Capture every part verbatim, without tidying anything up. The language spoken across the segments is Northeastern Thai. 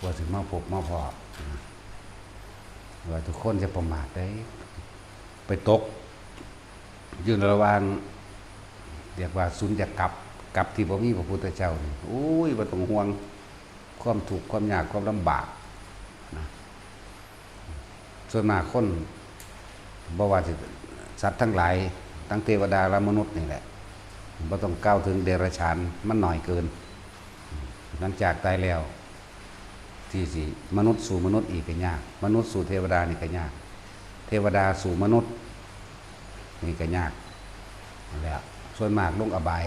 ว่าสิมาพบมาพ้อนะ ว่าทุกคนจะประมาทได้ ไปตก อยู่ระหว่าง เรียกว่าสุญญากาศ กับที่บ่มีพระพุทธเจ้านี่ โอ้ย บ่ต้องห่วง ความทุกข์ ความยาก ความลำบากนะ ส่วนมากคน บ่ว่าสิสัตว์ทั้งหลาย ทั้งเทวดาและมนุษย์นี่แหละ บ่ต้องกล่าวถึงเดรัจฉาน มันน้อยเกิน หลังจากตายแล้ว ที่สิมนุษย์สู้มนุษย์อีกก็ยาก มนุษย์สู้เทวดานี่ก็ยาก เทวดาสู้มนุษย์นี่ก็ยาก นั่นแหละ ส่วนมากลงอบาย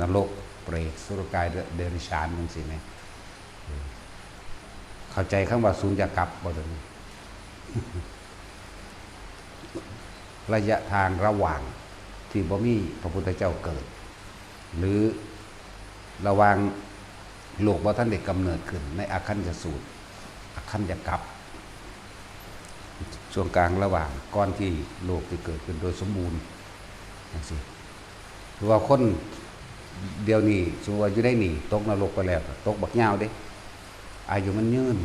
นรก เปรต สุรกาย เดรัจฉานจังซี้แหม เออ เข้าใจคำว่าสุญญากาศบ่เดี๋ยวนี้ ระยะทางระหว่างที่บ่มีพระพุทธเจ้าเกิด หรือระหว่างโลกบ่ทันได้กำเนิดขึ้น ในอาคัญญสูตร อาคัญญกาศ ช่วงกลางระหว่างก่อนที่โลกจะเกิดขึ้นโดยสมบูรณ์จังซี้ คือว่าคนเดี๋ยวนี้ สมมุติว่าอยู่ในนี่ ตกนรกไปแล้ว ตกบักยาวเด้ อายุมันยืน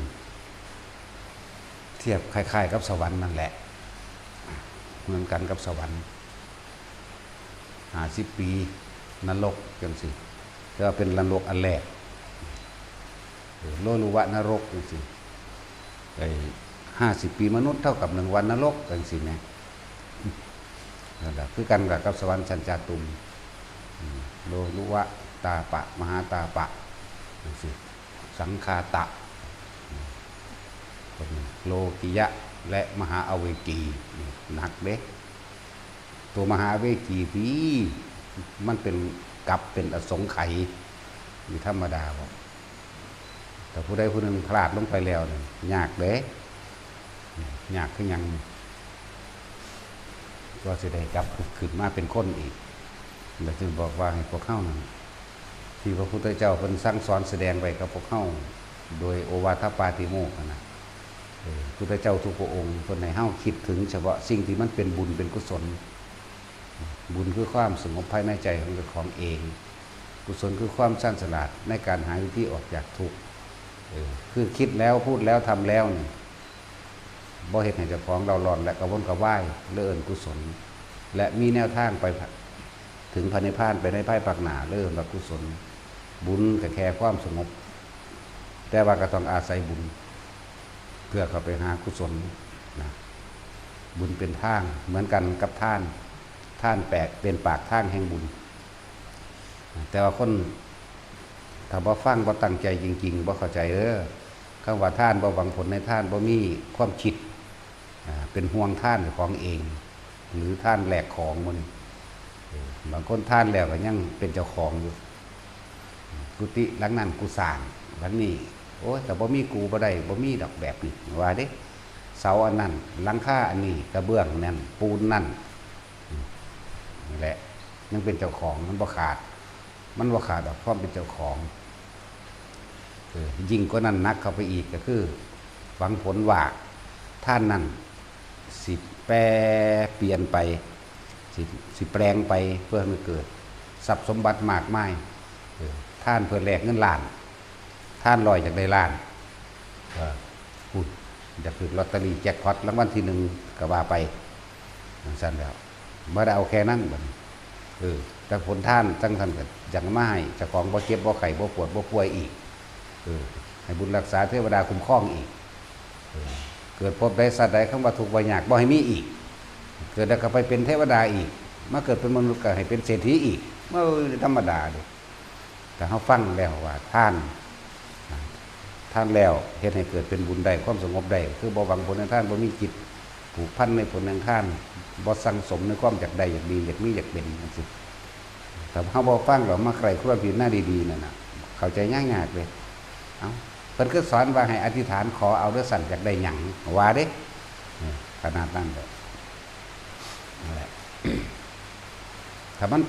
เทียบคล้ายๆกับสวรรค์นั่นแหละ เหมือนกันกับสวรรค์ ห้าสิบปี นรกจังซี้ แต่ว่าเป็นนรกอันแรก เออ โลลุวะนรกจังซี้ ไอ้ ห้าสิบปีมนุษย์เท่ากับหนึ่งวันนรกจังซี้แหม นั่นแหละ คือกันกับ กับสวรรค์ชั้นจาตุม อืม โลลุวะ ตาปะ มหาตาปะจังซี้ สังคาตะ อืม โลกิยะ และมหาอเวจี อืม หนักเด้ ตัวมหาอเวจีพี่ มันเป็นกาศเป็นอสงไขย มีธรรมดาบ่ แต่ผู้ใดผู้หนึ่งพลาดลงไปแล้วเนี่ย ยากเด้ ยากคือหยัง ก็สิได้กลับขึ้นมาเป็นคนอีก แล้วจึงบอกว่าให้พวกเฮานั่น ที่พระพุทธเจ้าเพิ่นสั่งสอนแสดงไว้กับพวกเฮา โดยโอวาทปาติโมกข์หั้นนะ เออ พุทธเจ้าทุกพระองค์เพิ่นให้เฮาคิดถึงเฉพาะสิ่งที่มันเป็นบุญเป็นกุศล บุญคือความสงบภายในใจของเจ้าของเอง กุศลคือความชาญฉลาดในการหาวิธีออกจากทุกข์ เออ คือคิดแล้วพูดแล้วทำแล้วนี่ บ่เฮ็ดให้เจ้าของเร่าร้อนและกระวนกระวาย เลยเอิ้นกุศล และมีแนวทางไปถึงพระนิพพานไปในภายภาคหน้า เลยเอิ้นว่ากุศล บุญก็แค่ความสงบ แต่ว่าก็ต้องอาศัยบุญ เพื่อเข้าไปหากุศลนะ บุญเป็นทาง เหมือนกันกับทาน ทานแปลกเป็นปากทางแห่งบุญ แต่ว่าคน ถ้าบ่ฟังบ่ตั้งใจจริงๆ บ่เข้าใจเด้อ คำว่าทานบ่หวังผลในทาน บ่มีความคิด อ่า เป็นห่วงทานเจ้าของเอง หรือทานแลกของหมู่นี้ เออ บางคนทานแล้วก็ยังเป็นเจ้าของอยู่ กุฏิหลังนั้นกูสร้าง หลังนี้ โอ้ย แต่บ่มีกูบ่ได้ บ่มีดอกแบบนี้ ว่าเด้ เสาอันนั้น หลังคาอันนี้ กระเบื้องนั่น ปูนนั่น อืม นั่นแหละ ยังเป็นเจ้าของ มันบ่ขาด มันบ่ขาดดอกความเป็นเจ้าของ เออ ยิ่งกว่านั้นหนักเข้าไปอีกก็คือ หวังผลว่าทานนั้นสิแปรเปลี่ยนไป สิ สิแปลงไปเพื่อให้มันเกิดทรัพย์สมบัติมากมาย เออ ทานเพื่อแลกเงินล้าน ทานร้อยอยากได้ล้าน เออ พูด อยากถืกลอตเตอรี่แจ็คพอตรางวัลที่หนึ่งก็ว่าไป จังซั่นแล้ว บ่ได้เอาแค่นั้นบัดนี้ เออ แต่ผลทานจังซั่นก็ยังมาให้เจ้าของบ่เจ็บบ่ไข้บ่ปวดบ่ป่วยอีก เออ ให้บุญรักษาเทวดาคุ้มครองอีก เออ เกิดภพใดชาติใดคำว่าทุกข์ว่ายากบ่ให้มีอีก เกิดแล้วก็ไปเป็นเทวดาอีก มาเกิดเป็นมนุษย์ก็ให้เป็นเศรษฐีอีก เออ ธรรมดาเด้ แต่เฮาฟังแล้วว่าทาน ทานแล้วเฮ็ดให้เกิดเป็นบุญได้ ความสงบได้ คือบ่หวังผลในทาน บ่มีจิตผูกพันในผลแห่งทาน บ่สั่งสมในความอยากได้ อยากดี อยากมี อยากเป็นจังซี้ ถ้าเฮาบ่ฟังแล้วมาใคร่ครวญพิจารณาดีๆ นั่นน่ะ เข้าใจยากๆ เลย เอ้า เพิ่นคือสอนว่าให้อธิษฐานขอเอาเด้อ สั่นอยากได้หยัง ว่าเด้ เออ ขนาดนั้นเลย นั่นแหละ ถ้ามัน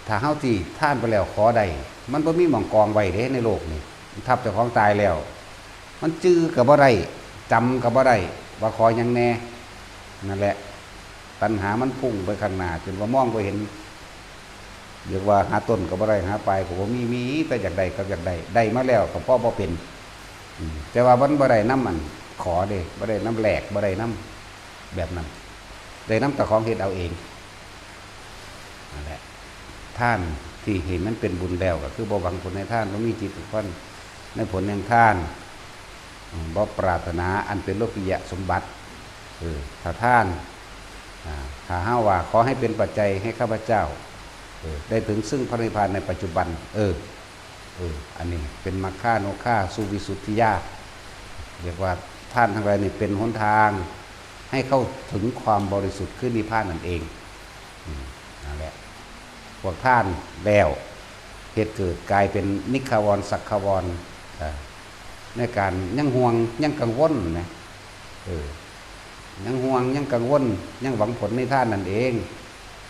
ถ้าเฮาสิทานไปแล้วขอได้ มันบ่มีหม่องกองไว้เด้ในโลกนี่ ทับเจ้าของตายแล้ว มันจื่อก็บ่ได้ จำก็บ่ได้ ว่าขอหยังแน่ นั่นแหละ ตัณหามันพุ่งไปข้างหน้า จนว่ามองบ่เห็น เรียกว่าหาต้นก็บ่ได้ หาปลายก็บ่มี มีแต่อยากได้กับอยากได้ ได้มาแล้วก็พอบ่เป็น อืม แต่ว่ามันบ่ได้นำอันขอเด้ บ่ได้นำแลก บ่ได้นำแบบนั้น ได้นำแต่ของเฮ็ดเอาเอง นั่นแหละ ทานที่เห็นมันเป็นบุญแล้วก็คือบ่หวังผลในทาน บ่มีจิตผูกพันในผลแห่งทาน อืม บ่ปรารถนาอันเป็นโลกิยสมบัติ เออ ถ้าทาน อ่า ถ้าเฮาว่า "ขอให้เป็นปัจจัยให้ข้าพเจ้า เออ ได้ถึงซึ่งพระนิพพานในปัจจุบัน" เออ เออ อันนี้เป็นมัคคานุคาสุวิสุทธิญาณ เรียกว่าทานทั้งหลายนี่เป็นหนทางให้เข้าถึงความบริสุทธิ์คือนิพพานนั่นเอง อืม นั่นแหละ พวกทานแล้ว เหตุเกิดกลายเป็นนิกขาวร สักขาวร เอ่อ ในการยังห่วงยังกังวลนะ เออ ยังห่วงยังกังวล ยังหวังผลในทานนั่นเอง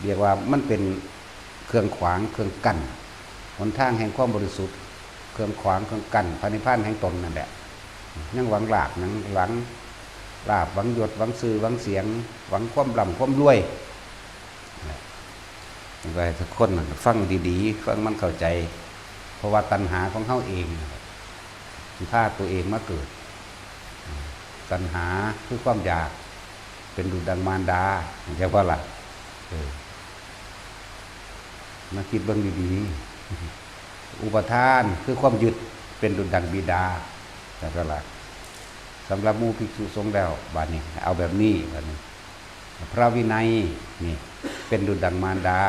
เรียกว่ามันเป็นเครื่องขวาง เครื่องกั้น หนทางแห่งความบริสุทธิ์ เครื่องขวาง เครื่องกั้นพระนิพพานแห่งตนนั่นแหละ ยังหวังลาภ ยังหวังลาภ หวังยศ หวังชื่อ หวังเสียง หวังความร่ำความรวย นะ มันก็ให้ทุกคนน่ะฟังดีๆ ฟังมันเข้าใจ เพราะว่าตัณหาของเฮาเองนั่นแหละที่พาตัวเองมาเกิด ตัณหาคือความอยาก เป็นดุจดังมารดา เข้าใจบ่ล่ะ เออ มาคิดเบิ่งดีๆ อุปาทานคือความยึด เป็นดุจดังบิดา เข้าใจบ่ล่ะ สำหรับหมู่ภิกษุสงฆ์แล้ว บัดนี้เอาแบบนี้ บัดนี้ พระวินัยนี่เป็นดุจดังมารดา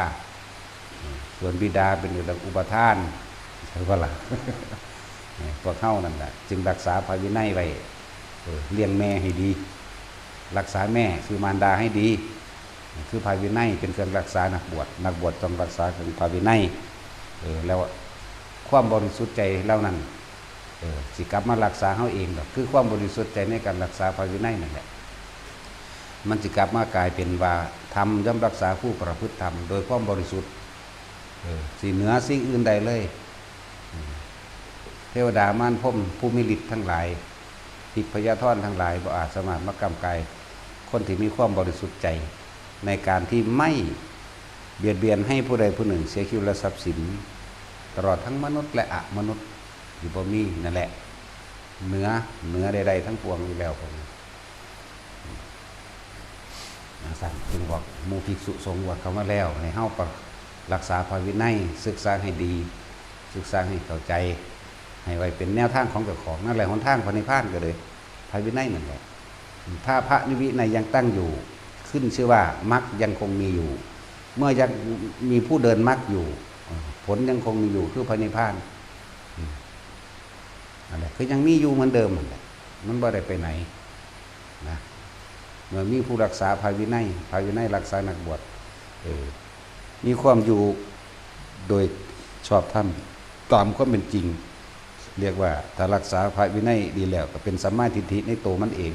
ส่วนบิดาเป็นดุจดังอุปาทาน เข้าใจบ่ล่ะ พวกเฮานั่นแหละจึงรักษาพระวินัยไว้ เออ เลี้ยงแม่ให้ดี รักษาแม่คือมารดาให้ดี คือพระวินัยเป็นเครื่องรักษานักบวช นักบวชต้องรักษาเครื่องพระวินัย เออ แล้วความบริสุทธิ์ใจเหล่านั้น เออ สิกลับมารักษาเฮาเองดอก คือความบริสุทธิ์ใจในการรักษาพระวินัยนั่นแหละ มันสิกลับมากลายเป็นว่าธรรมย่อมรักษาผู้ประพฤติธรรมโดยความบริสุทธิ์ เออ สิเหนือสิ่งอื่นใดเลย อืม เทวดามารพรหมผู้มีฤทธิ์ทั้งหลาย ทิพยธรทั้งหลายบ่อาจสามารถมาก้ำกายคนที่มีความบริสุทธิ์ใจ ในการที่ไม่เบียดเบียนให้ผู้ใดผู้หนึ่งเสียชีวิตและทรัพย์สิน ตลอดทั้งมนุษย์และอมนุษย์ อยู่บ่มีนั่นแหละ เหนือ เหนือใดๆทั้งปวงอยู่แล้วพวกนี้ จั่งซั้นจึงบอกหมู่ภิกษุสงฆ์บวชเข้ามาแล้ว ให้เฮาปะ-, รักษาพระวินัย ศึกษาให้ดี ศึกษาให้เข้าใจ ให้ไว้เป็นแนวทางของเจ้าของ นั่นแหละหนทางพระนิพพานก็เลย พระวินัยนั่นแหละ ถ้าพระวินัยยังตั้งอยู่ ขึ้นชื่อว่ามรรคยังคงมีอยู่ เมื่อยังมีผู้เดินมรรคอยู่ ผลยังคงมีอยู่คือพระนิพพาน นั่นแหละ คือยังมีอยู่เหมือนเดิมนั่นแหละ มันบ่ได้ไปไหนนะ เมื่อมีผู้รักษาพระวินัย พระวินัยรักษานักบวช เออ มีความอยู่โดยชอบธรรม ตามความเป็นจริง เรียกว่าถ้ารักษาพระวินัยดีแล้ว ก็เป็นสัมมาทิฏฐิในตัวมันเอง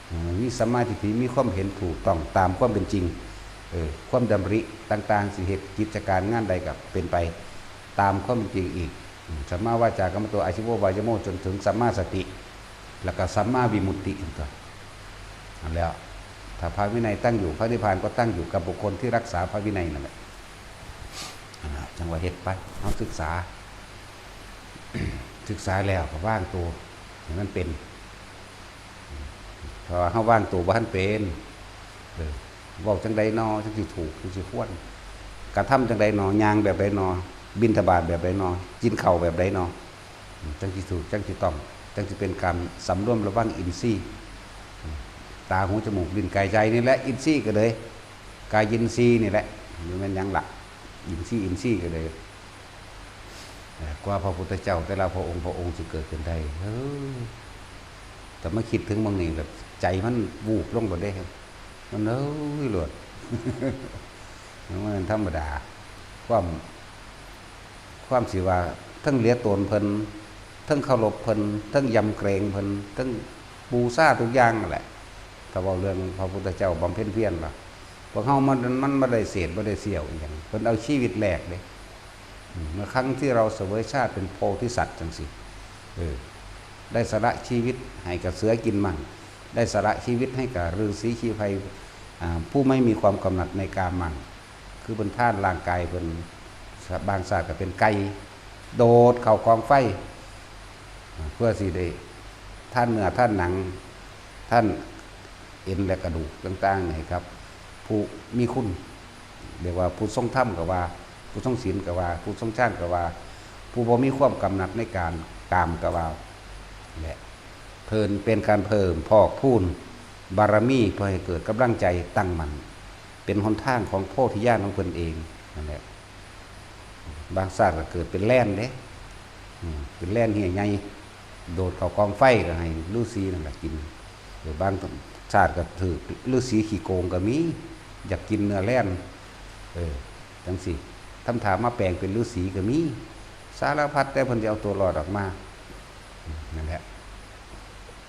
เออ มีสัมมาทิฏฐิ มีความเห็นถูกต้องตามความเป็นจริง เออ ความดำริต่างๆ สิเฮ็ดกิจการงานใดก็เป็นไปตามความเป็นจริงอีก อืม สัมมาวาจากัมมันโต อาชีโววายโม จนถึงสัมมาสติ แล้วก็สัมมาวิมุตติอีกตัว นั่นแหละ ถ้าพระวินัยตั้งอยู่ พระนิพพานก็ตั้งอยู่กับบุคคลที่รักษาพระวินัยนั่นแหละ อ่า จั่งว่าเฮ็ดไป เฮาศึกษา ศึกษาแล้วก็วางตัวให้มันเป็น เพราะว่าเฮาวางตัวบ่ทันเป็น เออ เว้าจั่งใดนอ จั่งสิถูก จั่งสิควร กระทำจั่งใดนอ ย่างแบบใดนอ บิณฑบาตแบบใดนอ กินข้าวแบบใดนอ อืม จั่งสิถูก จั่งสิต้อง จั่งสิเป็นการสำรวมระวังอินทรีย์ อืม ตา หู จมูก ลิ้น กาย ใจนี่แหละ อินทรีย์ก็เลย กายินทรีย์นี่แหละ บ่แม่นหยังล่ะ อินทรีย์ อินทรีย์ก็เลย เอ่อ กว่าพระพุทธเจ้าแต่ละพระองค์ พระองค์สิเกิดขึ้นได้ เออ แต่มาคิดถึงหม่องนี้แบบใจมันวูบลงโลดเด้ มันเอ้ยโลด มันบ่แม่นธรรมดา ความ ความสิว่าเทิงเหลียโตนเพิ่น เทิงเคารพเพิ่น เทิงยำเกรงเพิ่น เทิงบูชาทุกอย่างนั่นแหละ ถ้าเว้าเรื่องพระพุทธเจ้าบำเพ็ญเพียรล่ะ พวกเฮามัน มันบ่ได้เศษบ่ได้เสี้ยวอิหยัง เพิ่นเอาชีวิตแลกเด้ อืม เมื่อครั้งที่เราเสวยชาติเป็นโพธิสัตว์จั่งซี้ เออ ได้สละชีวิตให้กับเสือกินมั่ง ได้สละชีวิตให้กับฤๅษีชีไพร อ่า ผู้ไม่มีความกำหนัดในกามมั่ง คือเพิ่นทานร่างกายเพิ่น บางชาติก็เป็นไก่ โดดเข้ากองไฟ เพื่อสิได้ทานเนื้อทานหนัง ทานเอ็นและกระดูกต่างๆนี่ครับ ผู้มีคุณ เรียกว่าผู้ทรงธรรมก็ว่า ผู้ทรงศีลก็ว่า ผู้ทรงฌานก็ว่า ผู้บ่มีความกำหนัดในการกามก็ว่าแหละ เพิ่นเป็นการเพิ่มพอกพูนบารมี เพื่อให้เกิดกำลังใจตั้งมั่น เป็นหนทางของโพธิญาณของเพิ่นเองนั่นแหละ บางชาติก็เกิดเป็นแล่นเด้ อืม เป็นแล่นเหี่ยใหญ่ โดดเข้ากองไฟก็ให้ฤๅษีนั่นแหละกิน หรือบางชาติก็ถือฤๅษีขี้โกงก็มี อยากกินเนื้อแล่น เออ จังสิ ทำท่ามาแปลงเป็นฤๅษีก็มี สารพัดแต่เพิ่นจะเอาตัวรอดออกมา นั่นแหละ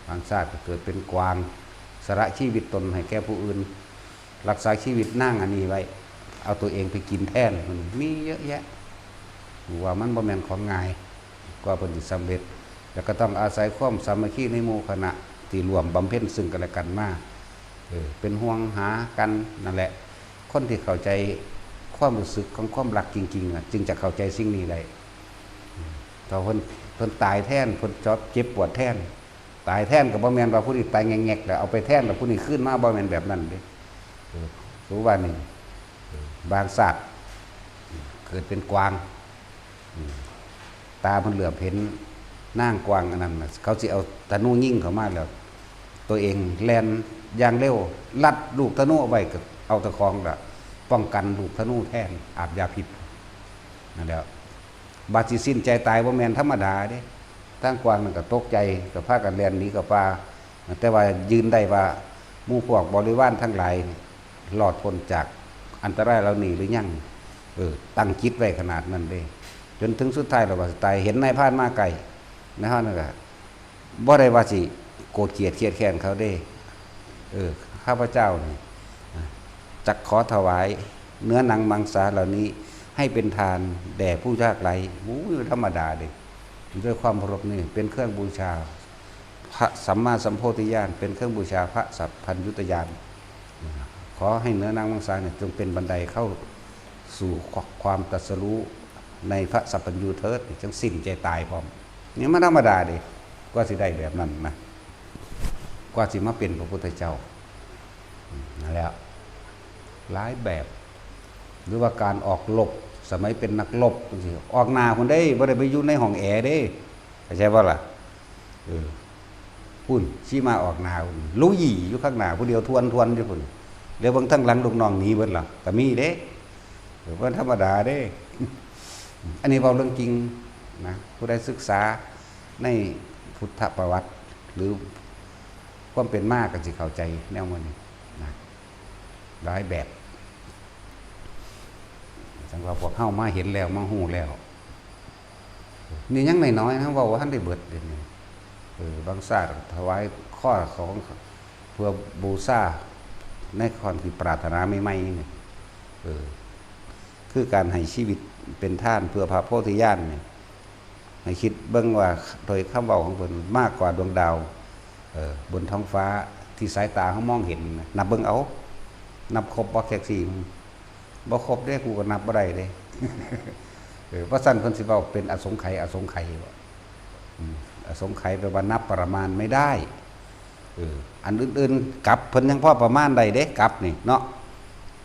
บางชาติก็เกิดเป็นกวาง สละชีวิตตนให้แก่ผู้อื่น รักษาชีวิตนางอันนี้ไว้ เอาตัวเองไปกินแทน มันมีเยอะแยะ ว่ามันบ่แม่นของง่าย กว่าเพิ่นสิสำเร็จ แล้วก็ต้องอาศัยความสามัคคีในหมู่คณะที่ร่วมบำเพ็ญซึ่งกันและกันมา เออ เป็นห่วงหากันนั่นแหละ คนที่เข้าใจความรู้สึกของความรักจริงๆอะ จึงจะเข้าใจสิ่งนี้ได้ ถ้าเพิ่น เพิ่นตายแทน เพิ่นจอบเจ็บปวดแทน ตายแทนก็บ่แม่นว่าผู้นี้ตายแงกๆแล้วเอาไปแทนแล้วผู้นี้คืนมา บ่แม่นแบบนั้นเด้ เออ รู้ว่านี่ เออ บางชาติ เกิดเป็นกวาง อืม ตาเพิ่นเหลือบเห็นนางกวางอันนั้นน่ะ เขาสิเอาธนูยิงเข้ามาแล้ว ตัวเองแล่นอย่างเร็ว ลัดลูกธนูเอาไว้ก็เอาตะของละ ป้องกันลูกธนูแทน อาบยาพิษ นั่นแหละ บาดสิสิ้นใจตายบ่แม่นธรรมดาเด้ ทางกวางนั่นก็ตกใจ ก็พากันแล่นหนีเข้าป่า แต่ว่ายืนได้ว่าหมู่พวกบริวารทั้งหลายนี่รอดพ้นจากอันตรายเหล่านี้หรือยัง เออ ตั้งจิตไว้ขนาดนั้นเด้ จนถึงสุดท้ายแล้วว่าสิตาย เห็นนายพรานมาใกล้ นายพรานนั่นก็บ่ได้ว่าสิโกรธเกลียดเคียดแค้นเขาเด้ เออ ข้าพเจ้านี่ อ่ะ จักขอถวายเนื้อหนังมังสาเหล่านี้ให้เป็นทานแด่ผู้ยากไร้ อู้ย ธรรมดาเด้ ด้วยความเคารพนี่เป็นเครื่องบูชา พระสัมมาสัมโพธิญาณ เป็นเครื่องบูชาพระสัพพัญญุตญาณ ขอให้เนื้อหนังมังสาเนี่ยจงเป็นบันไดเข้าสู่ความตรัสรู้ในพระสัพพัญญูเถิด จังสิ้นใจตายพร้อม นี่มันธรรมดาเด้ กว่าสิได้แบบนั้นนะ กว่าสิมาเป็นพระพุทธเจ้า อืม นั่นแหละ หลายแบบ หรือว่าการออกรบ สมัยเป็นนักรบจังซี้ ออกหน้าพุ้นเด้ บ่ได้ไปอยู่ในห้องแอร์เด้ เข้าใจบ่ล่ะ เออ พุ้น ขี่ม้าออกหน้าพุ้น ลุยอยู่ข้างหน้าผู้เดียวทวนๆอยู่พุ้น แล้วเบิ่งทางหลังลูกน้องหนีเบิดล่ะ ก็มีเด้ เออ บ่ธรรมดาเด้ อันนี้เว้าเรื่องจริงนะ ผู้ใดศึกษาในพุทธประวัติ หรือความเป็นมาก็สิเข้าใจแนวมันนี่นะ หลายแบบ จังว่าพวกเฮามาเห็นแล้ว มาฮู้แล้ว นี่ยังน้อยๆนะ เว้าบ่ทันได้เบิดเด้นี่ เออ บางชาติถวายข้อของเพื่อบูชาในความที่ปรารถนาใหม่ๆนี่ เออ คือการให้ชีวิตเป็นทานเพื่อพระโพธิญาณนี่ ให้คิดเบิ่งว่าถ้อยคำเว้าของเพิ่นมากกว่าดวงดาว เออ บนท้องฟ้าที่สายตาเฮามองเห็นนะ นับเบิ่งเอา นับครบบ่แคกซี่ บ่ครบเด้ กูก็นับบ่ได้เด้ เออ ว่าซั่นเพิ่นสิเว้าเป็นอสงไขย อสงไขยบ่ อืม อสงไขยยแปลว่านับประมาณไม่ได้ เออ อันอื่นๆ กับเพิ่นยังพอประมาณได้เด้ กับนี่เนาะ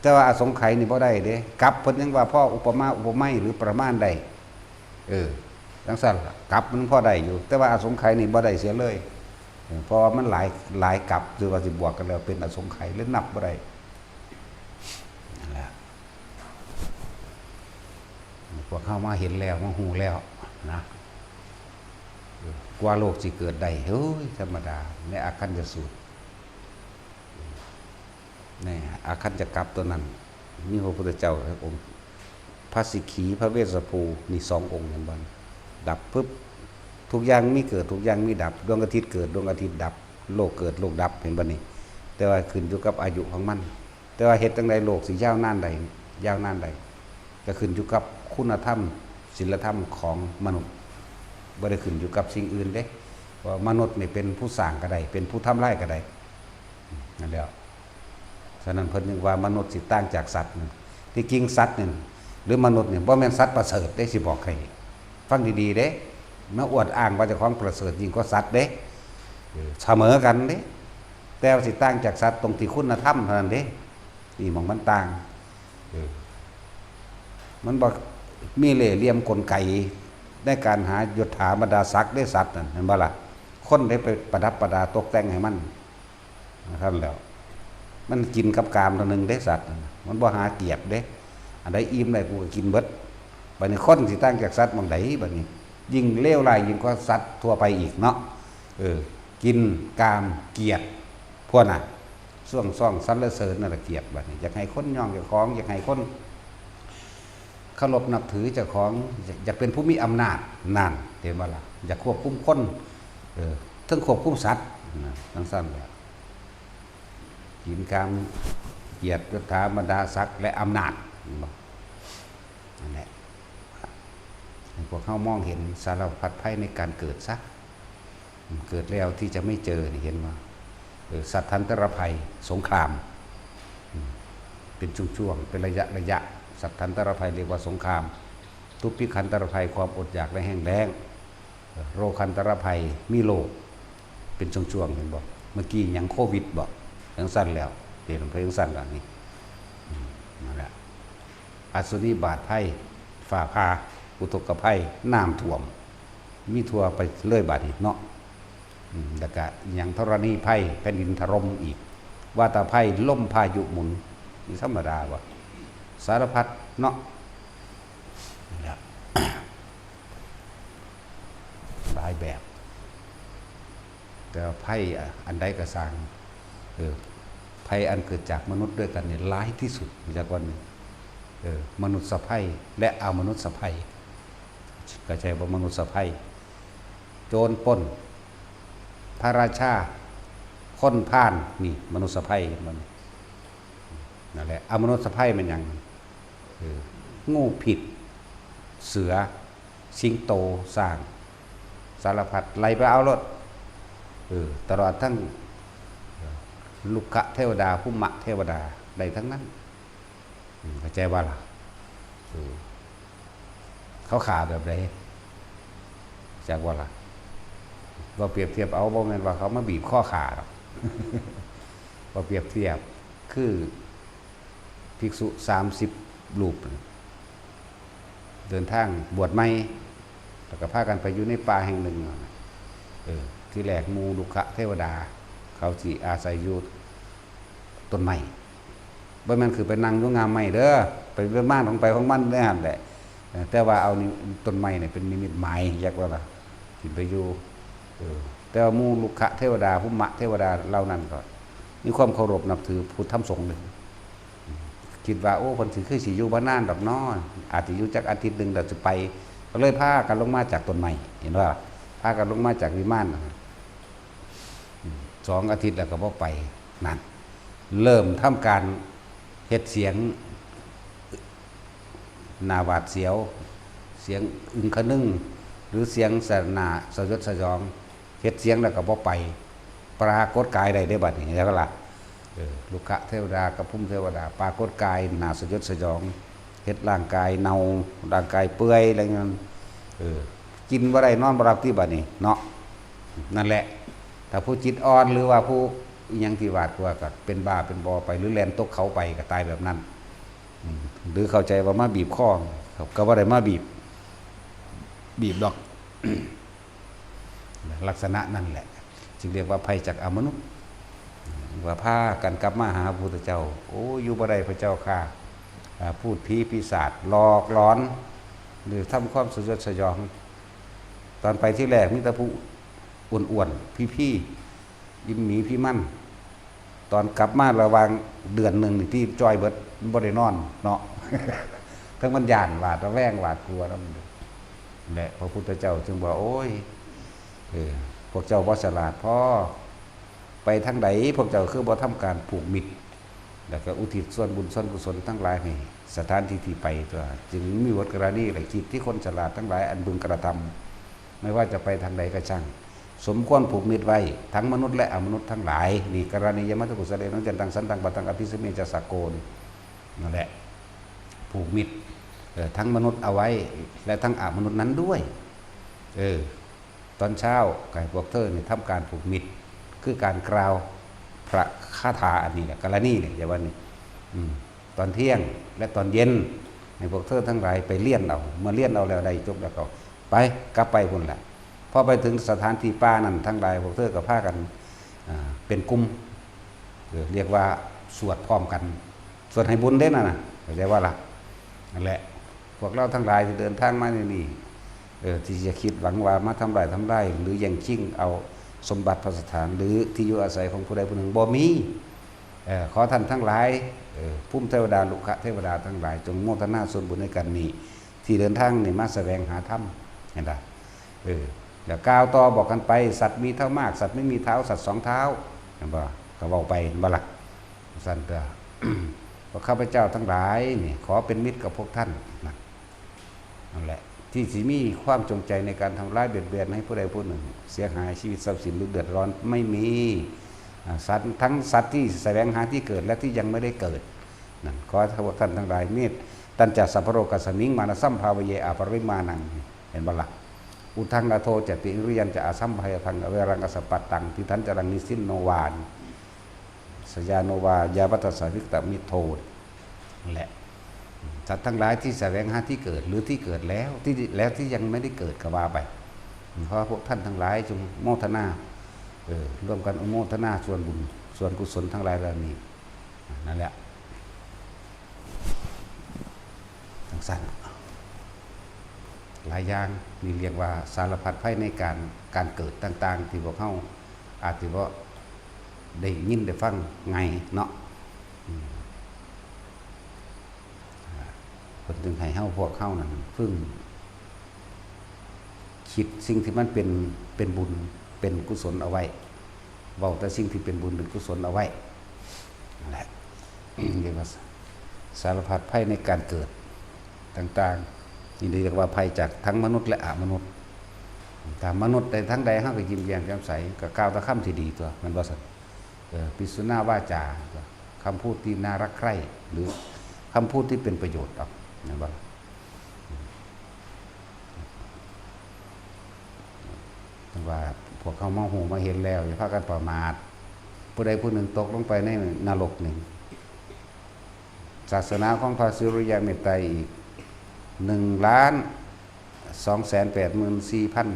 แต่ว่าอสงไขยนี่บ่ได้เด้ กับเพิ่นยังว่าพออุปมาอุปไมยหรือประมาณได้ เออ จังซั่นล่ะ กับมันพอได้อยู่ แต่ว่าอสงไขยนี่บ่ได้เสียเลย เออ เพราะว่ามันหลาย หลายกับ หรือว่าสิบวกกันแล้วเป็นอสงไขย เลยนับบ่ได้ นั่นแหละ พวกเฮามาเห็นแล้ว มาฮู้แล้วนะ กว่าโลกสิเกิดได้ เฮ้ย ธรรมดา ในอาคัญจะสูตร ในอาคัญจะกลับตัวนั้น มีพระพุทธเจ้าองค์ พระสิกขี พระเวสสภู นี่สององค์ เห็นบ่ ดับปึ๊บ ทุกอย่างมีเกิด ทุกอย่างมีดับ ดวงอาทิตย์เกิด ดวงอาทิตย์ดับ โลกเกิด โลกดับ เห็นบ่นี่ แต่ว่าขึ้นอยู่กับอายุของมัน แต่ว่าเฮ็ดจั่งใดโลกสิยาวนานใด ยาวนานใด ก็ขึ้นอยู่กับคุณธรรม ศีลธรรมของมนุษย์ บ่ได้ขึ้นอยู่กับสิ่งอื่นเด้ เพราะว่ามนุษย์นี่เป็นผู้สร้างก็ได้ เป็นผู้ทำลายก็ได้ นั่นแหละ ฉะนั้นเพิ่นจึงว่ามนุษย์สิต่างจากสัตว์นั่น ที่จริงสัตว์นี่ หรือมนุษย์นี่บ่แม่นสัตว์ประเสริฐเด้ สิบอกให้ ฟังดีๆเด้ มาอวดอ้างว่าเจ้าของประเสริฐยิ่งกว่าสัตว์เด้ เออ เสมอกันเด้ แต่ว่าสิต่างจากสัตว์ตรงที่คุณธรรมเท่านั้นเด้ นี่หม่องมันต่าง เออ มันบ่มีเล่ห์เหลี่ยมกลไกในการหายศถาบรรดาศักดิ์เด้ สัตว์นั่น เห็นบ่ล่ะ คนได้ไปประดับประดาตกแต่งให้มัน นั่นแหล้ว มันกินกับกามเท่านึงเด้ สัตว์นั่นน่ะ มันบ่หาเกียรติเด้ อันใดอิ่มได้กูก็กินเบิด บัดนี้คนสิต่างจากสัตว์หม่องใด บัดนี้ ยิ่งเลวร้ายยิ่งกว่าสัตว์ทั่วไปอีกเนาะ เออ กินกามเกียรติ พวกน่ะ ซ่วงซ่องสรรเสริญนั่นล่ะเกียรติ บัดนี้ อยากให้คนยองเจ้าของ อยากให้คนเคารพนับถือเจ้าของ อยาก อยากเป็นผู้มีอำนาจ นั่น เห็นบ่ล่ะ อยากควบคุมคน เออ เทิงควบคุมสัตว์ นะ จั่งซั้นแหละ กินกามเกียรติยศถาบรรดาศักดิ์และอำนาจ เห็นบ่ นั่นแหละ ให้พวกเฮามองเห็นสารพัดภัยในการเกิดซะ เกิดแล้วที่จะไม่เจอนี่ เห็นบ่ เออ สัตว์ทันตรภัย สงคราม อืม เป็นช่วงๆ เป็นระยะๆ สัตว์ทันตรภัยเรียกว่าสงคราม ทุพพิขันตรภัย ความอดอยากและแห้งแล้ง เออ โรคันตรภัย มีโรค เป็นช่วงๆ เห็นบ่ เมื่อกี้หยังโควิดบ่ จั่งซั้นแล้ว เป็นไปจั่งซั้นล่ะนี่ อืม นั่นแหละ อสุนิบาตภัย ฟ้าผ่า อุทกภัย น้ำท่วม มีทั่วไปเลยบัดนี้เนาะ อืม แล้วก็อิหยังธรณีภัย แผ่นดินถล่มอีก วาตภัย ลมพายุหมุน นี่ธรรมดาบ่ สารพัดเนาะ นั่นแหละ หลายแบบ แต่ว่าภัยอันใดก็ซ่าง เออ ภัยอันเกิดจากมนุษย์ด้วยกันเนี่ยร้ายที่สุด จากวันหนึ่ง เออ มนุษย์ภัย และอมนุษย์ภัย เข้าใจบ่ มนุษย์ภัย โจรปล้น พระราชา คนพาล นี่มนุษย์ภัย มัน นั่นแหละ อมนุษย์ภัยมันหยัง เออ งูพิษ เสือ สิงโต ช้าง สารพัด ไล่ไปเอาโลด เออ ตลอดทั้ง เออ รุกขเทวดา ภูมะเทวดา ได้ทั้งนั้น อืม เข้าใจบ่ล่ะ เออ เขาฆ่าแบบใด จักบ่ล่ะ บ่เปรียบเทียบเอา บ่แม่นว่าเขามาบีบคอฆ่าดอก บ่เปรียบเทียบ คือ ภิกษุสามสิบรูป เดินทางบวชใหม่ แล้วก็พากันไปอยู่ในป่าแห่งหนึ่ง เออ ที่แรกหมู่รุกขเทวดา เขาสิอาศัยอยู่ต้นไม้ บ่แม่นคือไปนั่งอยู่ง่ามไม้เด้อ ไปเป็นม่านของไปของมันในหั่นแหละ เออ แต่ว่าเอานี่ ต้นไม้เนี่ยเป็นนิมิตหมาย จักว่าล่ะ สิไปอยู่ เออ แต่ว่าหมู่รุกขเทวดา ภูมะเทวดาเหล่านั้นก็มีความเคารพนับถือพุทธธรรมสงฆ์เลย คิดว่า โอ้ เพิ่นสิคือสิอยู่บ่นานดอกน้อ อาจสิอยู่จักอาทิตย์หนึ่งแล้วสิไป ก็เลยพากันลงมาจากต้นไม้ เห็นบ่ พากันลงมาจากวิมาน อืม สองอาทิตย์แล้วก็บ่ไป นั่น เริ่มทำการเฮ็ดเสียงหน้าหวาดเสียว เสียงอึงคะนึง หรือเสียงสะหน้าสยดสยอง เฮ็ดเสียงแล้วก็บ่ไป ปรากฏกายได้เด้บัดนี้ แล้วก็ล่ะ เออ รุกขเทวดากับภูมิเทวดา ปรากฏกายหน้าสยดสยอง เฮ็ดร่างกายเน่า ร่างกายเปื่อยอะไรเงี้ย เออ กินบ่ได้นอนบ่หลับติบัดนี้เนาะ นั่นแหละ ถ้าผู้จิตอ่อนหรือว่าผู้อิหยังที่หวาดกลัวก็เป็นบ้าเป็นบอไป หรือแล่นตกเขาไปก็ตายแบบนั้น อืม หรือเข้าใจว่ามาบีบคอ ก็บ่ได้มาบีบ บีบดอก ลักษณะนั่นแหละ จึงเรียกว่าภัยจากอมนุษย์ ว่าพากันกลับมาหาพระพุทธเจ้า โอ้ อยู่บ่ได้พระเจ้าข้า อ่า พูดผีปีศาจหลอกหลอน หรือทำความสยดสยอง ตอนไปที่แรกมีแต่ผู้อ้วนๆ พี่ๆ อิมหมีพี่มัน ตอนกลับมาระหว่างเดือนหนึ่งนี่ที่จ่อยเบิด บ่ได้นอนเนาะ ทั้งมันย้านหวาดระแวงหวาดกลัวนำ และพระพุทธเจ้าจึงว่า โอ้ย เออ พวกเจ้าบ่ฉลาดพอ ไปทางใดพวกเจ้าคือบ่ทำการผูกมิตร แล้วก็อุทิศส่วนบุญส่วนกุศลทั้งหลายให้สถานที่ที่ไปตัว จึงมีบทกรณีและกิจที่คนฉลาดทั้งหลายอันพึงกระทำ ไม่ว่าจะไปทางใดก็ช่าง สมควรผูกมิตรไว้ ทั้งมนุษย์และอมนุษย์ทั้งหลาย นี่ กรณียมัตตกุสเลนะ จันตังสันตังปะตังอภิสเมจะสะโก นี่ นั่นแหละ ผูกมิตร เออ ทั้งมนุษย์เอาไว้ และทั้งอมนุษย์นั้นด้วย เออ ตอนเช้าก็ให้พวกเธอนี่ทำการผูกมิตร คือการกล่าวพระคาถาอันนี้แหละ กรณีเนี่ยอย่าว่านี่ อืม ตอนเที่ยงและตอนเย็น ให้พวกเธอทั้งหลายไปเรียนเอา เมื่อเรียนเอาแล้วได้จบแล้วก็ไป กลับไปพุ่นแหละ พอไปถึงสถานที่ป่านั่นทั้งหลาย พวกเธอก็พากัน อ่า เป็นกลุ่ม เออ เรียกว่าสวดพร้อมกัน สวดให้บุญเด้นั่นน่ะ เข้าใจว่าล่ะ นั่นแหละ พวกเราทั้งหลายที่เดินทางมาในนี้ เออ ที่จะคิดหวังว่ามาทำลายทำลาย หรือแย่งชิงเอาสมบัติพระสถาน หรือที่อยู่อาศัยของผู้ใดผู้หนึ่ง บ่มี เออ ขอท่านทั้งหลาย เออ ภูมิเทวดา ลุกขเทวดาทั้งหลาย จงโมทนาส่วนบุญในกันนี้ ที่เดินทางนี่มาแสวงหาธรรม เห็นปะ เออ แล้วกล่าวต่อบอกกันไป สัตว์มีเท้ามาก สัตว์ไม่มีเท้า สัตว์สองเท้า เห็นปะ ก็เว้าไป เห็นปะล่ะ สั่นเถอะ พวกข้าพเจ้าทั้งหลายนี่ ขอเป็นมิตรกับพวกท่านนะ นั่นแหละ ที่สิมีความจงใจในการทำร้ายเบียดเบียนให้ผู้ใดผู้หนึ่ง เสียหายชีวิตทรัพย์สินหรือเดือดร้อนไม่มี อ่า สัตว์ ทั้งสัตว์ที่แสวงหาที่เกิดและที่ยังไม่ได้เกิด นั่น ขอให้พวกท่านทั้งหลายเมต ตัญจะสัพพะโรกัสสมิง มานะสัมภาวะเย อปริมาณัง เห็นบ่ล่ะ อุทธังอโทจะติ อิริยังจะ อสัมภายัง อเวรัง อสัปปัตตัง ทิฏฐันจรัง นิสสินโนวาน สยาโนวา ยาวัตสาวิกตมิโทน นั่นแหละ สัตว์ทั้งหลายที่แสวงหาที่เกิด หรือที่เกิดแล้ว ที่ แล้วที่ยังไม่ได้เกิดก็ว่าไป ขอพวกท่านทั้งหลายจงโมทนา เออ ร่วมกันอนุโมทนาส่วนบุญ ส่วนกุศลทั้งหลายเหล่านี้ นั่นแหละ จังซั่น หลายอย่าง นี่เรียกว่าสารพัดภัยในการ การเกิดต่างๆ ที่พวกเฮาอาจสิบ่ได้ยินได้ฟังง่ายเนาะ อืม อ่า เพิ่นจึงให้เฮา พวกเฮานั่น ฝึกคิดสิ่งที่มันเป็น เป็นบุญ เป็นกุศลเอาไว้ เว้าแต่สิ่งที่เป็นบุญเป็นกุศลเอาไว้ นั่นแหละ เรียกว่าสารพัดภัยในการเกิดต่างๆ นี่เรียกว่าภัยจากทั้งมนุษย์และอมนุษย์ ถ้ามนุษย์ได้ทั้งใด เฮาก็ยิ้มแย้มแจ่มใส ก็กล่าวแต่คำที่ดีตัว แม่นบ่ซั่น เออ ปิสุนาวาจา คำพูดที่น่ารักใคร่ หรือคำพูดที่เป็นประโยชน์เอา แม่นบ่ ว่าพวกเขามาฮู้มาเห็นแล้ว อย่าพากันประมาท ผู้ใดผู้หนึ่งตกลงไปในนรกนี่ ศาสนาของพระสุริยะเมตไตรอีก หนึ่งล้านสองแสนแปดหมื่นสี่พัน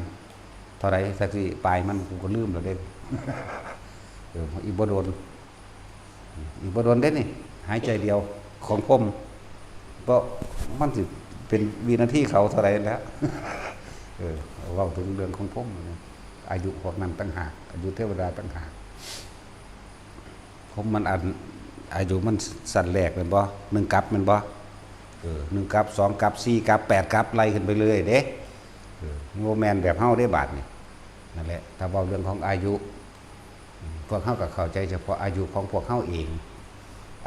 เท่าไหร่ สักสิปลายมัน กูก็ลืมแล้วเด้ เออ อีกบ่โดน อีกบ่โดนเด้นี่ หายใจเดียวของพรหม เพราะมันสิเป็นวินาทีเขาเท่าไหร่แล้ว เออ เว้าถึงเรื่องของพรหมนะ อายุพวกนั้นต่างหาก อายุเทวดาต่างหาก พรหมมันอัน อายุมันสั้นแรกแม่นบ่ หนึ่งกัปแม่นบ่ เออ หนึ่งกัป สองกัป สี่กัป แปดกัป ไล่ขึ้นไปเรื่อยเด้ เออ บ่แม่นแบบเฮาเด้บาดนี่ นั่นแหละ ถ้าเว้าเรื่องของอายุ พวกเฮาก็เข้าใจเฉพาะอายุของพวกเฮาเอง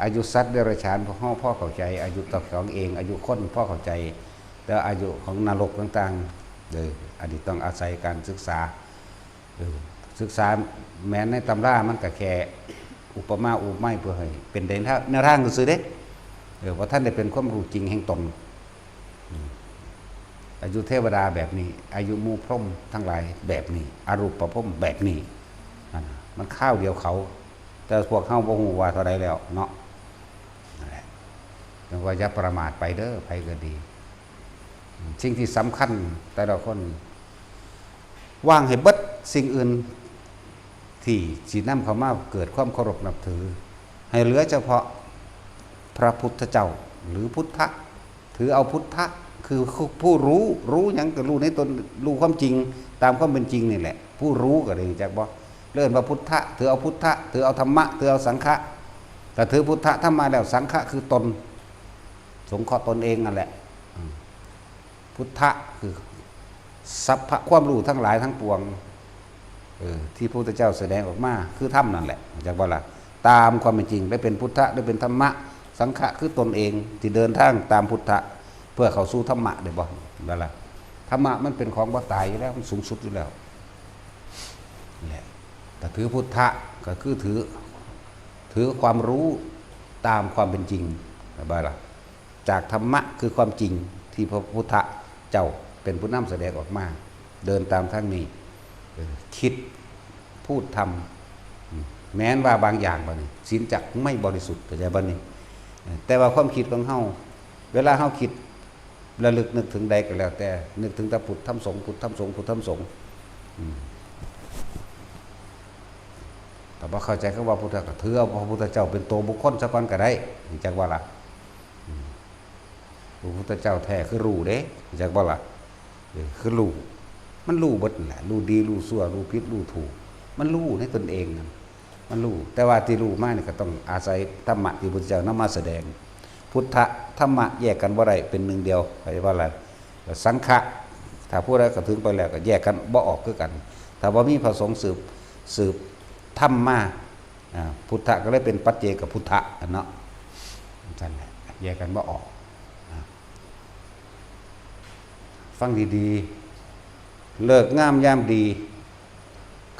อายุสัตว์เดรัจฉานพวกเฮาพอเข้าใจ อายุเจ้าของเอง อายุคนพอเข้าใจ แต่อายุของนรกต่างๆ เออ อันนี้ต้องอาศัยการศึกษา เออ ศึกษาแม้ในตำรามันก็แค่อุปมาอุปไมยเพื่อให้เป็นแนวทางซื่อๆเด้ เออ บ่ทันได้เป็นความรู้จริงแห่งตน อืม อายุเทวดาแบบนี้ อายุหมู่พรหมทั้งหลายแบบนี้ อรูปพรหมแบบนี้ นั่นน่ะ มันคราวเดียวเขา แต่พวกเฮาบ่ฮู้ว่าเท่าใดแล้วเนาะ นั่นแหละ จังว่าอย่าประมาทไปเด้อ ไผก็ดี สิ่งที่สำคัญแต่ละคน วางให้เบิดสิ่งอื่น ที่สินำเข้ามาเกิดความเคารพนับถือ ให้เหลือเฉพาะพระพุทธเจ้า หรือพุทธะ ถือเอาพุทธะ คือผู้รู้ รู้หยังก็รู้ในตน รู้ความจริงตามความเป็นจริงนี่แหละ ผู้รู้ก็เลยจักบ่ เอิ้นว่าพุทธะ ถือเอาพุทธะ ถือเอาธรรมะ ถือเอาสังฆะ ถ้าถือพุทธะธรรมะแล้ว สังฆะคือตน สงเคราะห์ตนเองนั่นแหละ อืม พุทธะคือสัพพะความรู้ทั้งหลายทั้งปวง เออ ที่พระพุทธเจ้าแสดงออกมาคือธรรมนั่นแหละ จักบ่ล่ะ ตามความเป็นจริง ได้เป็นพุทธะ ได้เป็นธรรมะ สังฆะคือตนเองที่เดินทางตามพุทธะ เพื่อเข้าสู่ธรรมะ ได้บ่ นั่นล่ะ ธรรมะมันเป็นของบ่ตายอยู่แล้ว มันสูงสุดอยู่แล้ว นี่แหละ แต่ถือพุทธะก็คือถือ ถือความรู้ตามความเป็นจริง ได้บ่ล่ะ จากธรรมะคือความจริง ที่พระพุทธเจ้าเป็นผู้นำแสดงออกมา เดินตามทางนี้ เออ คิด พูด ทำ อืม แม้นว่าบางอย่างบัดนี้ ศีลจักไม่บริสุทธิ์ เข้าใจบัดนี้ เออ แต่ว่าความคิดของเฮา เวลาเฮาคิด ระลึกนึกถึงใดก็แล้วแต่ นึกถึงแต่พุทธธรรมสงฆ์ พุทธธรรมสงฆ์ พุทธธรรมสงฆ์ อืม ถ้าบ่เข้าใจคำว่าพุทธ ก็ถือเอาพระพุทธเจ้าเป็นตัวบุคคลซะก่อนก็ได้ จักว่าล่ะ อืม พระพุทธเจ้าแท้คือรู้เด้ จักบ่ล่ะ เออ คือรู้ มันรู้เบิดนั่นแหละ รู้ดี รู้ชั่ว รู้ผิด รู้ถูก มันรู้ในตนเองนั่น มันรู้ แต่ว่าที่รู้มานี่ก็ต้องอาศัยธรรมะที่พระพุทธเจ้านำมาแสดง พุทธะ ธรรมะ แยกกันบ่ได้ เป็นหนึ่งเดียว เข้าใจบ่ล่ะ แล้วสังฆะ ถ้าผู้ใดเข้าถึงไปแล้วก็แยกกันบ่ออกคือกัน ถ้าบ่มีพระสงฆ์สืบ สืบธรรมมา อ่า พุทธะก็เลยเป็นปัจเจกพุทธะเนาะ นั่นแหละ แยกกันบ่ออก อ่า ฟังดีๆ ฤกษ์งามยามดี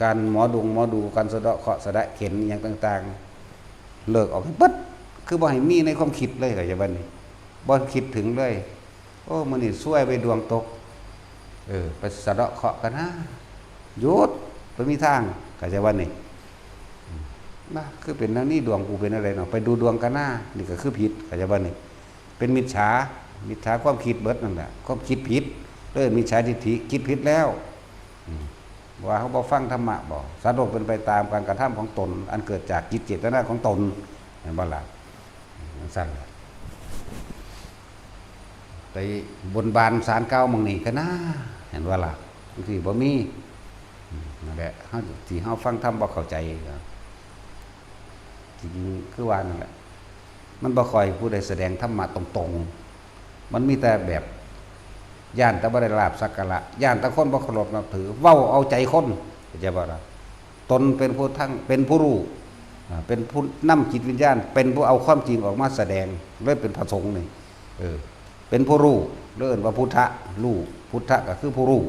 การหมอดงหมอดู การสะเดาะเคราะห์สะเดาะเข็ญอหย่างต่างๆ เลิกออกให้เบิด คือบ่ให้มีในความคิดเลย เข้าใจบ่นี่ บ่คิดถึงเลย โอ้ มื้อนี้ซวยไปดวงตก เออ ไปสะเดาะเคราะห์กันนะ หยุด บ่มีทาง เข้าใจบ่นี่ อืม นะ คือเป็นแนวนี้ ดวงกูเป็นอะไรเนาะ ไปดูดวงกันนะ นี่ก็คือผิด เข้าใจบ่นี่ เป็นมิจฉา มิจฉาความคิดเบิดนั่นแหละ ความคิดผิด เออ มิจฉาทิฏฐิ คิดผิดแล้ว อืม ว่าเขาบ่ฟังธรรมะบ่ สัตว์โลกเป็นไปตามการกระทำของตน อันเกิดจากจิตเจตนาของตน เห็นบ่ล่ะ จั่งซั้นล่ะ ไปบนบานศาลกล่าวหม่องนี้ก็นะ เห็นบ่ล่ะ จั่งซี้บ่มี อืม นั่นแหละ เฮา ที่เฮาฟังธรรมบ่เข้าใจ จริงๆ คือว่านั่นแหละ มันบ่ค่อยผู้ใดแสดงธรรมะตรงๆ มันมีแต่แบบ ย้านแต่บ่ได้ลาภสักการะ ย้านแต่คนบ่เคารพนับถือ เว้าเอาใจคน เข้าใจบ่ล่ะ ตนเป็นผู้ทั้ง เป็นผู้รู้ อ่า เป็นผู้นำจิตวิญญาณ เป็นผู้เอาความจริงออกมาแสดง เลยเป็นพระสงฆ์นี่ เออ เป็นผู้รู้ เลยเอิ้นว่าพุทธะ รู้ พุทธะก็คือผู้รู้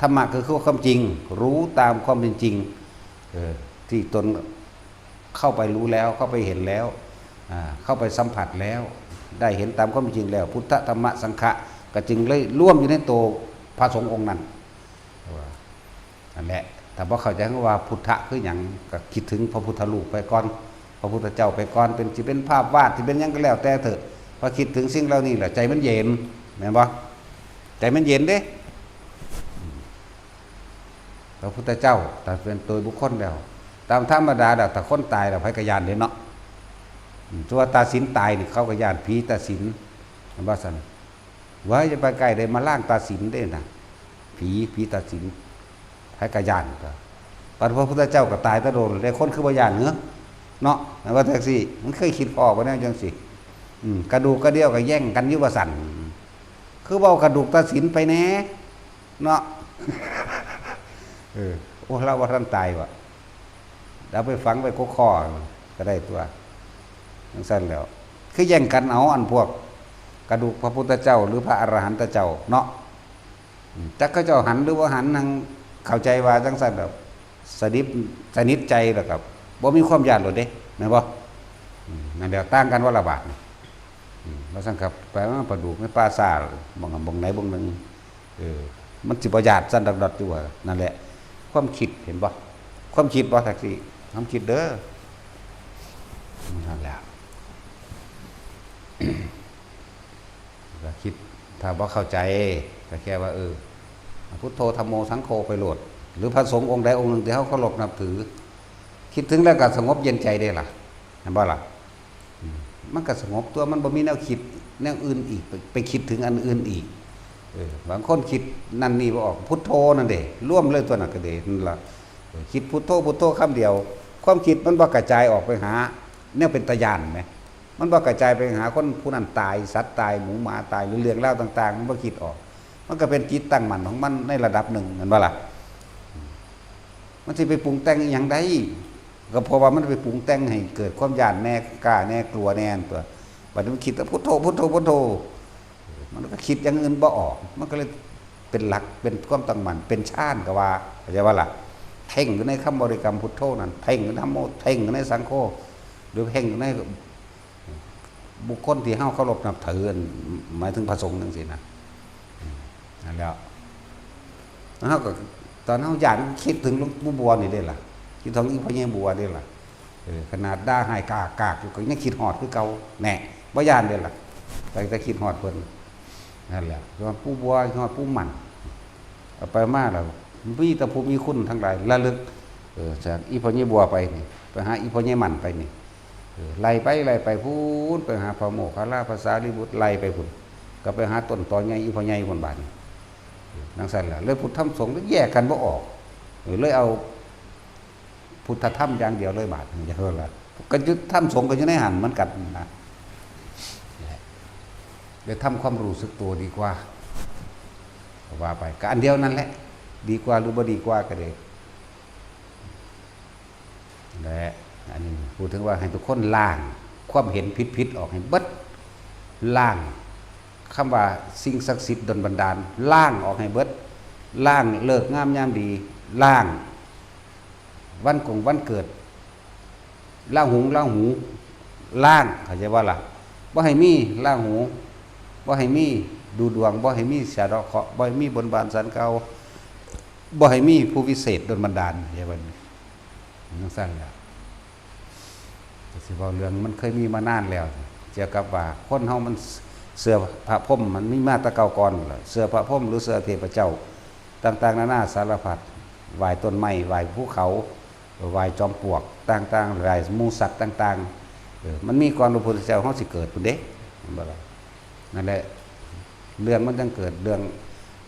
ธรรมะก็คือความจริง รู้ตามความเป็นจริง เออ ที่ตน เข้าไปรู้แล้ว เข้าไปเห็นแล้ว อ่า เข้าไปสัมผัสแล้ว ได้เห็นตามความจริงแล้ว พุทธ ธรรม สังฆะ ก็จึงเลยรวมอยู่ในตัวพระสงฆ์องค์นั้น ว่า นั่นแหละ ถ้าบ่เข้าใจว่าพุทธะคือหยัง ก็คิดถึงพระพุทธรูปไปก่อน พระพุทธเจ้าไปก่อน เป็น สิเป็นภาพวาด สิเป็นหยังก็แล้วแต่เถอะ พอคิดถึงสิ่งเหล่านี้แล้ว ใจมันเย็น แม่นบ่ ใจมันเย็นเด้ พระพุทธเจ้า ถ้าเป็นตัวบุคคลแล้ว ตามธรรมดาแล้ว ถ้าคนตายแล้ว ไผก็ย้านเด้เนาะ อืม ตัวตาสินตายนี่ เขาก็ย้านผีตาสิน เห็นบ่ซั่น ว่าอย่าไปใกล้เด้ มาล้างตาสินเด้นะ ผี ผีตาสิน ไผก็ย้านตัว บัดพระพุทธเจ้าก็ตายแต่โดน แต่คนคือบ่ย้านเหรอ เนาะ ว่าจั่งซี้ มันเคยคิดพ้อบ่แนวจั่งซี้ อืม กระดูกกระเดี่ยวก็แย่งกันอยู่ว่าซั่น คือเว้ากระดูกตาสินไปแหน่ เนาะ เออ โอ้ ลาวบ่ทันตายว่ะ เอาไปฝังไว้กกคอก็ได้ตัว จั่งซั้นแหล้ว คือแย่งกันเอาอันพวกกระดูกพระพุทธเจ้าหรือพระอรหันตเจ้าเนาะ อืม จักเขาเจ้าหันหรือบ่หัน หังเข้าใจว่าจั่งซั้นแบบ สนิท สนิทใจแล้วก็บ่มีความย้านโลดเด้ แม่นบ่ อืม นั่นแหละ ต่างกันว่าละบาดนี่ อืม ว่าซั่นครับ ไปมาประดูกในป่าช้า บ่ง บ่งไหนบ่งหนึ่ง เออ มันสิบ่ย้านสั่นดอดๆ อยู่ว่า นั่นแหละ ความคิด เห็นบ่ ความคิดบ่ แท็กซี่ ความคิดเด้อ นั่นแหละ ก็คิด ถ้าบ่เข้าใจ ก็แค่ว่า เออ พุทโธ ธัมโม สังโฆ ไปโลด หรือพระสงฆ์องค์ใดองค์หนึ่งที่เฮาเคารพนับถือ คิดถึงแล้วก็สงบเย็นใจเด้ล่ะ เห็นบ่ล่ะ อืม มันก็สงบตัว มันบ่มีแนวคิดแนวอื่นอีก ไป ไปคิดถึงอันอื่นอีก เออ บางคนคิดนั่นนี่บ่ออก พุทโธนั่นเด้ รวมเลยตัวนั้นก็เด้ นั่นล่ะ เออ คิดพุทโธ พุทโธคำเดียว ความคิดมันบ่กระจายออกไปหาแนวเป็นตาย้านแหม มันบ่กระจายไปหาคนผู้นั้นตาย สัตว์ตาย หมูหมาตาย หรือเรื่องราวต่างๆ มันบ่คิดออก มันก็เป็นจิตตั้งมั่นของมันในระดับหนึ่ง แม่นบ่ล่ะ มันสิไปปรุงแต่งอิหยังได้ ก็เพราะว่ามันไปปรุงแต่งให้เกิดความย้านแน่ กล้าแน่ กลัวแน่นั่นตั่ว บัดนี้มันคิดแต่พุทโธ พุทโธ พุทโธ มันก็คิดอย่างอื่นบ่ออก มันก็เลยเป็นหลัก เป็นความตั้งมั่น เป็นฌานก็ว่า เข้าใจบ่ล่ะ เพ่งอยู่ในคำบริกรรมพุทโธนั่น เพ่งอยู่นะโม เพ่งอยู่ในสังโฆ หรือเพ่งอยู่ในบุคคลที่เฮาเคารพนับถือ หมายถึงพระสงฆ์จั่งซี้นะ นั่นแหล้ว แล้วเฮาก็ ตอนเฮาย้านคิดถึงหลวงปู่บัวนี่เด้ล่ะ คิดถึงอีพ่อใหญ่บัวเด้ล่ะ เออ ขนาดด่าฮ้ายกากๆอยู่ก็ยังคิดฮอดคือเก่า แหน่ บ่ย้านเด้ล่ะ แต่ แต่คิดฮอดเพิ่น นั่นแหละ ฮอดปู่บัว ฮอดปู่หมั่น เอาไปมาแล้ว มีแต่ผู้มีคุณทั้งหลายระลึก เออ จากอีพ่อใหญ่บัวไปนี่ ไปหาอีพ่อใหญ่หมั่นไปนี่ เออ ไล่ไป ไล่ไปพู้น ไปหาพระโมคคัลลา พระสารีบุตร ไล่ไปพู้น ก็ไปหาต้นตอใหญ่อีพ่อใหญ่พู้นบาดนี้ เออ จั่งซั่นล่ะ เลยพุทธธรรมสงฆ์แยกกันบ่ออก เออ เลยเอาพุทธธรรมอย่างเดียวเลยบาดนี้ จั่งซั่นล่ะ ก็อยู่ธรรมสงฆ์ก็อยู่ในหั้นเหมือนกันนะ เลยทำความรู้สึกตัวดีกว่า ก็ว่าไป ก็อันเดียวนั่นแหละ ดีกว่าหรือบ่ดีกว่าก็ได้ และอันนี้พูดถึงว่าให้ทุกคนล้างความเห็นผิดๆออกให้เบิด ล้างคำว่าสิ่งศักดิ์สิทธิ์ดลบันดาล ล้างออกให้เบิด ล้างฤกษ์งามยามดี ล้างวันกงวันเกิด ราหุงราหู ล้าง เข้าใจบ่ล่ะ บ่ให้มีราหู บ่ให้มีดูดวง บ่ให้มีสะเดาะเคราะห์ บ่ให้มีบนบานศาลกล่าว บ่ให้มีผู้วิเศษดลบันดาล เข้าใจบ่ จั่งซั่นแหละ ก็สิเว้าเรื่องมันเคยมีมานานแล้ว เกี่ยวกับว่าคนเฮามันเชื่อพระพรหม มันมีมาแต่เก่าก่อนล่ะ เชื่อพระพรหมหรือเชื่อเทพเจ้า ต่างๆนานาสารพัด ไหว้ต้นไม้ ไหว้ภูเขา ไหว้จอมปลวกต่างๆ ไหว้หมู่สัตว์ต่างๆ เออ มันมีก่อนพระพุทธเจ้าเฮาสิเกิดพู้นเด้ เห็นบ่ล่ะ นั่นแหละ เรื่องมันจั่งเกิด เรื่อง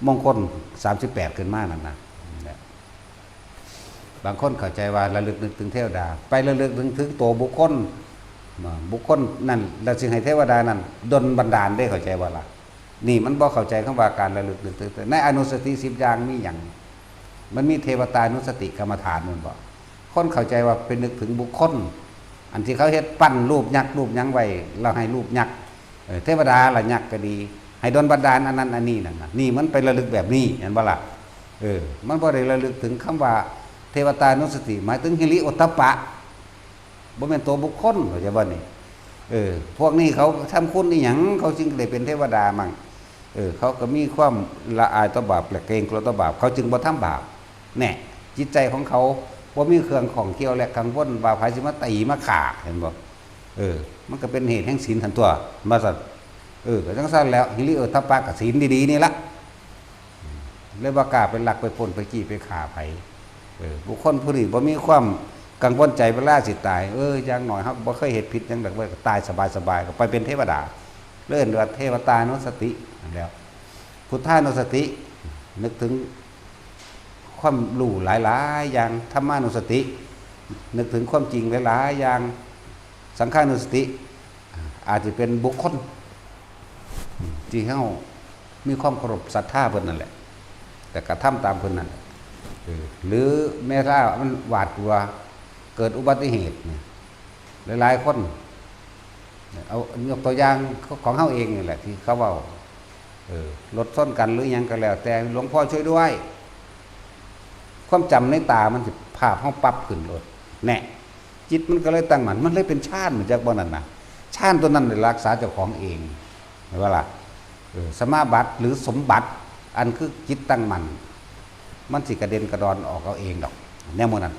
มงคลสามสิบแปดขึ้นมานั่นน่ะ นั่นแหละ บางคนเข้าใจว่าระลึกนึกถึงเทวดา ไประลึกนึกถึงตัวบุคคล บุคคลนั่น แล้วสิให้เทวดานั่นดลบันดาลเด้ เข้าใจบ่ล่ะ นี่มันบ่เข้าใจคำว่าการระลึกนึกถึง ในอนุสติสิบอย่างมีหยัง มันมีเทวตานุสติกรรมฐานแม่นบ่ คนเข้าใจว่าไปนึกถึงบุคคล อันที่เขาเฮ็ดปั้นรูปยักษ์รูปหยังไว้ แล้วให้รูปยักษ์ เออ เทวดาละยักษ์ก็ดี ให้ดลบันดาลอันนั้นอันนี้นั่นน่ะ นี่มันไประลึกแบบนี้ เห็นบ่ล่ะ เออ มันบ่ได้ระลึกถึงคำว่าเทวตานุสติ หมายถึงฮิริโอตตัปปะ บ่แม่นตัวบุคคล เข้าใจบ่นี่ เออ พวกนี้เขาทำคุณอีหยัง เขาจึงได้เป็นเทวดามั่ง เออ เขาก็มีความละอายต่อบาปและเกรงกลัวต่อบาป เขาจึงบ่ทำบาป แน่ จิตใจของเขาบ่มีเครื่องข้องเกี่ยวและกังวลว่าไผสิมาตีมาฆ่า เห็นบ่ เออ มันก็เป็นเหตุแห่งศีลหั่นตั๊ว ว่าซั่น เออ ก็จั่งซั่นแหล้ว ฮิริโอตตัปปะก็ศีลดีๆนี่ละ เลยบ่กล้าไปลักไปปล้นไปจี้ไปฆ่าไผ เออ บุคคลผู้นี้บ่มีความกังวลใจเวลาสิตาย เออ อย่างน้อยเฮาก็บ่เคยเฮ็ดผิดหยังดอกเว้ย ก็ตายสบายๆ ก็ไปเป็นเทวดา เอิ้นว่าเทวตานุสตินั่นแหล้ว พุทธานุสติ นึกถึงความรู้หลายๆอย่าง ธรรมานุสติ นึกถึงความจริงหลายๆอย่าง สังฆานุสติ อาจจะเป็นบุคคล ที่เฮามีความเคารพศรัทธาเพิ่นนั่นแหละ แต่กระทำตามเพิ่นนั่นแหละ เออ หรือแม้ถ้ามันหวาดกลัว เกิดอุบัติเหตุเนี่ย หลายๆคน เอายกตัวอย่างของเฮาเองนี่แหละ ที่เขาเว้า เออ รถชนกันหรือหยังก็แล้วแต่ หลวงพ่อช่วยด้วย ความจำในตามันสิภาพเฮาปั๊บขึ้นโลด แน่ จิตมันก็เลยตั้งมั่น มันเลยเป็นฌาน จักบ่นั่นน่ะ ฌานตัวนั้นได้รักษาเจ้าของเอง เห็นบ่ล่ะ เออ สมาบัติหรือสมบัติ อันคือจิตตั้งมั่น มันสิกระเด็นกระดอนออกเอาเองดอก แนวหมู่นั้น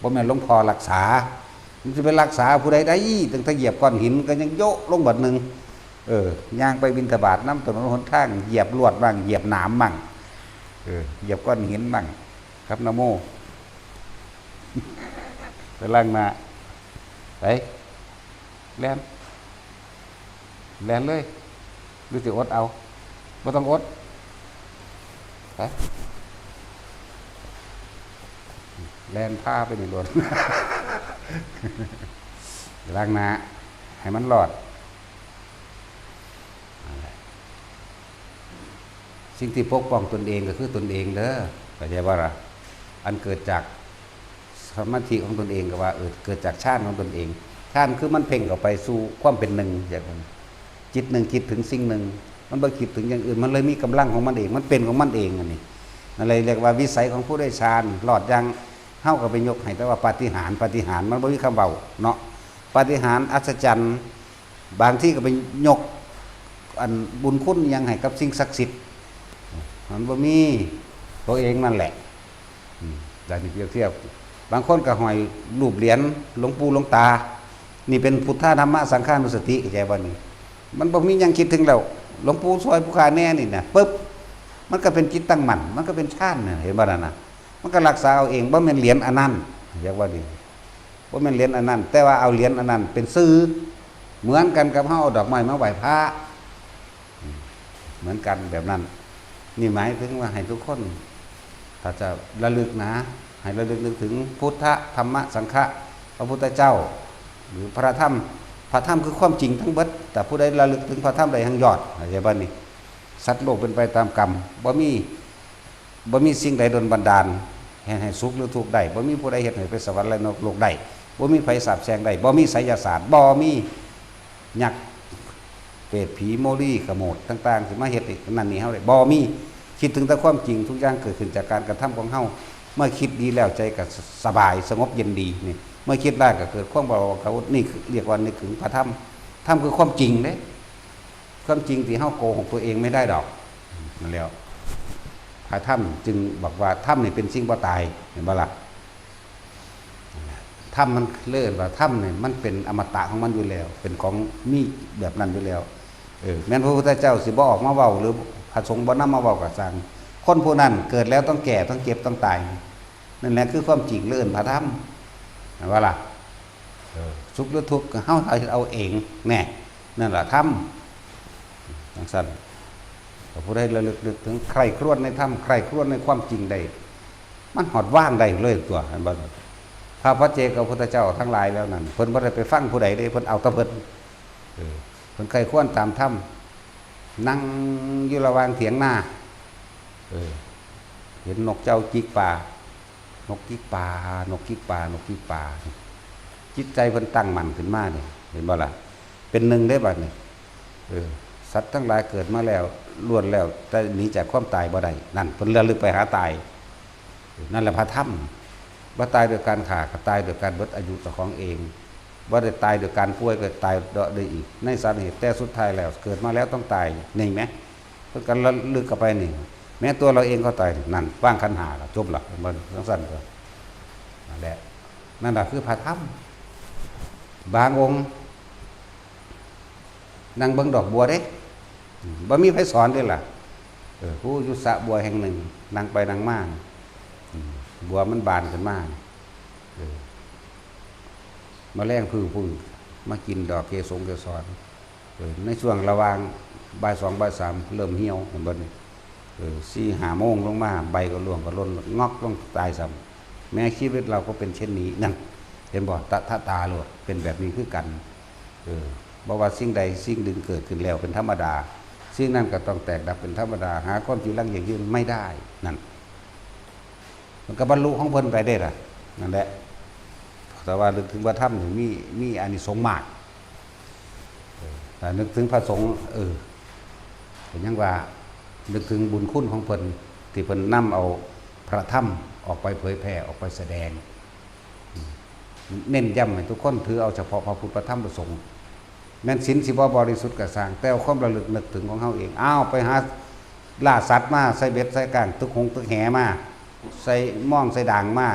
บ่แม่นหลวงพ่อรักษา มันสิไปรักษาผู้ใดได้ ตั้งแต่เหยียบก้อนหินก็ยังโยะลงบัดหนึ่ง เออ ย่างไปบิณฑบาตนำถนนหนทาง เหยียบลวดบ้าง เหยียบหนามบ้าง เออ เหยียบก้อนหินบ้าง ครับนะโม ไปล้างหน้า ไป แล่น แล่นเลย หรือสิอดเอา บ่ต้องอด ไป แล่นพาไปนี่โลด ไปล้างหน้า ให้มันรอด นั่นแหละ สิ่งที่ปกป้องตนเองก็คือตนเองเด้อ เข้าใจบ่ล่ะ อันเกิดจากสมาธิของตนเองก็ว่า เออ เกิดจากฌานของตนเอง ฌานคือมันเพ่งเข้าไปสู่ความเป็นหนึ่ง อย่างนั้น จิตหนึ่งคิดถึงสิ่งหนึ่ง มันบ่คิดถึงอย่างอื่น มันเลยมีกำลังของมันเอง มันเป็นของมันเอง อันนี้ นั่นเลยเรียกว่าวิสัยของผู้ได้ฌาน รอดอย่าง เฮาก็ไปยกให้แต่ว่าปาฏิหาริย์ ปาฏิหาริย์ มันบ่มีคำเว้าเนาะ ปาฏิหาริย์ อัศจรรย์ บางทีก็ไปยกอันบุญคุณอิหยังให้กับสิ่งศักดิ์สิทธิ์ มันบ่มี ตัวเองนั่นแหละ อืม แต่นี่เปรียบเทียบ บางคนก็ห้อยรูปเหรียญหลวงปู่หลวงตา นี่เป็นพุทธธรรมสังฆานุสติ เข้าใจบ่นี่ มันบ่มีหยังคิดถึงแล้ว หลวงปู่ซอยผู้ข้าแน่นี่นะ ปึ๊บ มันก็เป็นจิตตั้งมั่น มันก็เป็นฌานน่ะ เห็นบ่นั่นน่ะ มันก็รักษาเอาเอง บ่แม่นเหรียญอันนั้น เรียกว่านี่ บ่แม่นเหรียญอันนั้น แต่ว่าเอาเหรียญอันนั้นเป็นสื่อ เหมือนกันกับเฮาเอาดอกไม้มาไหว้พระ อืม เหมือนกันแบบนั้น นี่หมายถึงว่าให้ทุกคน ถ้าจะระลึกนะ ให้ระลึกนึกถึงพุทธ ธรรม สังฆะ พระพุทธเจ้า หรือพระธรรม พระธรรมคือความจริงทั้งเบิด แต่ผู้ใดระลึกถึงพระธรรมได้แห่งยอด เข้าใจบ่นี่ สัตว์โลกเป็นไปตามกรรม บ่มี บ่มีสิ่งใดดลบันดาล เฮ็ดให้สุขหรือทุกข์ได้ บ่มีผู้ใดเฮ็ดให้ไปสวรรค์และนรกได้ บ่มีไผสาปแช่งได้ บ่มีไสยศาสตร์ บ่มียักษ์ เปรต ผี โมลี ขโมดต่างๆ สิมาเฮ็ดให้นั่นนี่เฮาได้ บ่มี คิดถึงแต่ความจริง ทุกอย่างเกิดขึ้นจากการกระทำของเฮา เมื่อคิดดีแล้วใจก็สบาย สงบเย็นดีนี่ เมื่อคิดร้ายก็เกิดความบ่เอาเขา นี่คือเรียกว่านึกถึงพระธรรม ธรรมคือความจริงเด้ ความจริงที่เฮาโกหกตัวเองไม่ได้ดอก นั่นแหล้ว พระธรรมจึงบอกว่าธรรมนี่เป็นสิ่งบ่ตาย เห็นบ่ล่ะ ธรรมมันเลยเอิ้นว่าธรรมนี่มันเป็นอมตะของมันอยู่แล้ว เป็นของมีแบบนั้นอยู่แล้ว เออ แม้นพระพุทธเจ้าสิบ่ออกมาเว้า หรือพระสงฆ์บ่นำมาเว้าก็ซ่าง คนผู้นั้นเกิดแล้วต้องแก่ ต้องเจ็บ ต้องตาย นั่นแหละคือความจริง เลยเอิ้นพระธรรม เห็นบ่ล่ะ เออ สุขหรือทุกข์ก็เฮาเอาเอง แน่ นั่นล่ะธรรม จังซั่น ถ้าผู้ใดระลึกนึกถึง ใคร่ครวญในธรรม ใคร่ครวญในความจริงได้ มันฮอดวางได้เลยตัว เห็นบ่ พระปัจเจกพุทธเจ้าทั้งหลายแล้วนั่น เพิ่นบ่ได้ไปฟังผู้ใดเด้ เพิ่นเอาแต่เพิ่น เออ เพิ่นใคร่ครวญตามธรรม นั่งอยู่ระหว่างเถียงนา เออ เห็นนกเจ้าจิกป่า นกจิกป่า นกจิกป่า นกจิกป่า จิตใจเพิ่นตั้งมั่นขึ้นมานี่ เห็นบ่ล่ะ เป็นหนึ่งเด้บัดนี้ เออ สัตว์ทั้งหลายเกิดมาแล้ว ล้วนแล้วแต่หนีจากความตายบ่ได้ นั่น เพิ่นระลึกไปหาตาย นั่นแหละพระธรรม บ่ตายโดยการฆ่า ก็ตายโดยการเบิดอายุเจ้าของเอง บ่ได้ตายโดยการป่วย ก็ตายโดยอีก ในสาเหตุ แต่สุดท้ายแล้ว เกิดมาแล้วต้องตาย นี่แหม เพิ่นก็ระลึกเข้าไปนี่ แม้ตัวเราเองก็ตาย นั่น วางขันธ์ห้าแล้ว จบละ เห็นบ่ จังซั่นก็ นั่นแหละ นั่นล่ะคือพระธรรม บางองค์ นั่งเบิ่งดอกบัวเด้ อืม บ่มีไผสอนเด้ล่ะ เออ ครูอยู่สระบัวแห่งหนึ่ง นั่งไปนั่งมา อืม บัวมันบานขึ้นมา เออ แมลงผึ้งๆ มากินดอกเกสรเกสร เออ ในช่วงระหว่างบ่ายสองบ่ายสามเริ่มเหี่ยว เห็นบ่นี่ เออ สี่ห้าโมงลงมา ใบก็ร่วงก็หล่น งอกลงตายซ้ำ แม้ชีวิตเราก็เป็นเช่นนี้ นั่น เห็นบ่ ตะทะตาโลด เป็นแบบนี้คือกัน เออ บ่ว่าสิ่งใดสิ่งหนึ่งเกิดขึ้นแล้วเป็นธรรมดา สิ่งนั้นก็ต้องแตกดับเป็นธรรมดา หาความจีรังยั่งยืนไม่ได้ นั่น มันก็บรรลุของเพิ่นไปได้ล่ะ นั่นแหละ แต่ว่านึกถึงพระธรรมนี่มี มีอานิสงส์มาก เออ แต่นึกถึงพระสงฆ์ เออ ก็ยังว่านึกถึงบุญคุณของเพิ่น ที่เพิ่นนำเอาพระธรรมออกไปเผยแผ่ ออกไปแสดง อืม เน้นย้ำให้ทุกคนถือเอาเฉพาะพระพุทธพระธรรมพระสงฆ์ แม่นศีลสิบ่บริสุทธิ์ก็ซ่าง แต่เอาความระลึกนึกถึงของเฮาเอง อ้าว ไปหาล่าสัตว์มา ใส่เบ็ดใส่ก้าง ตึกหงตึกแหมา ใส่ม่องใส่ด่างมา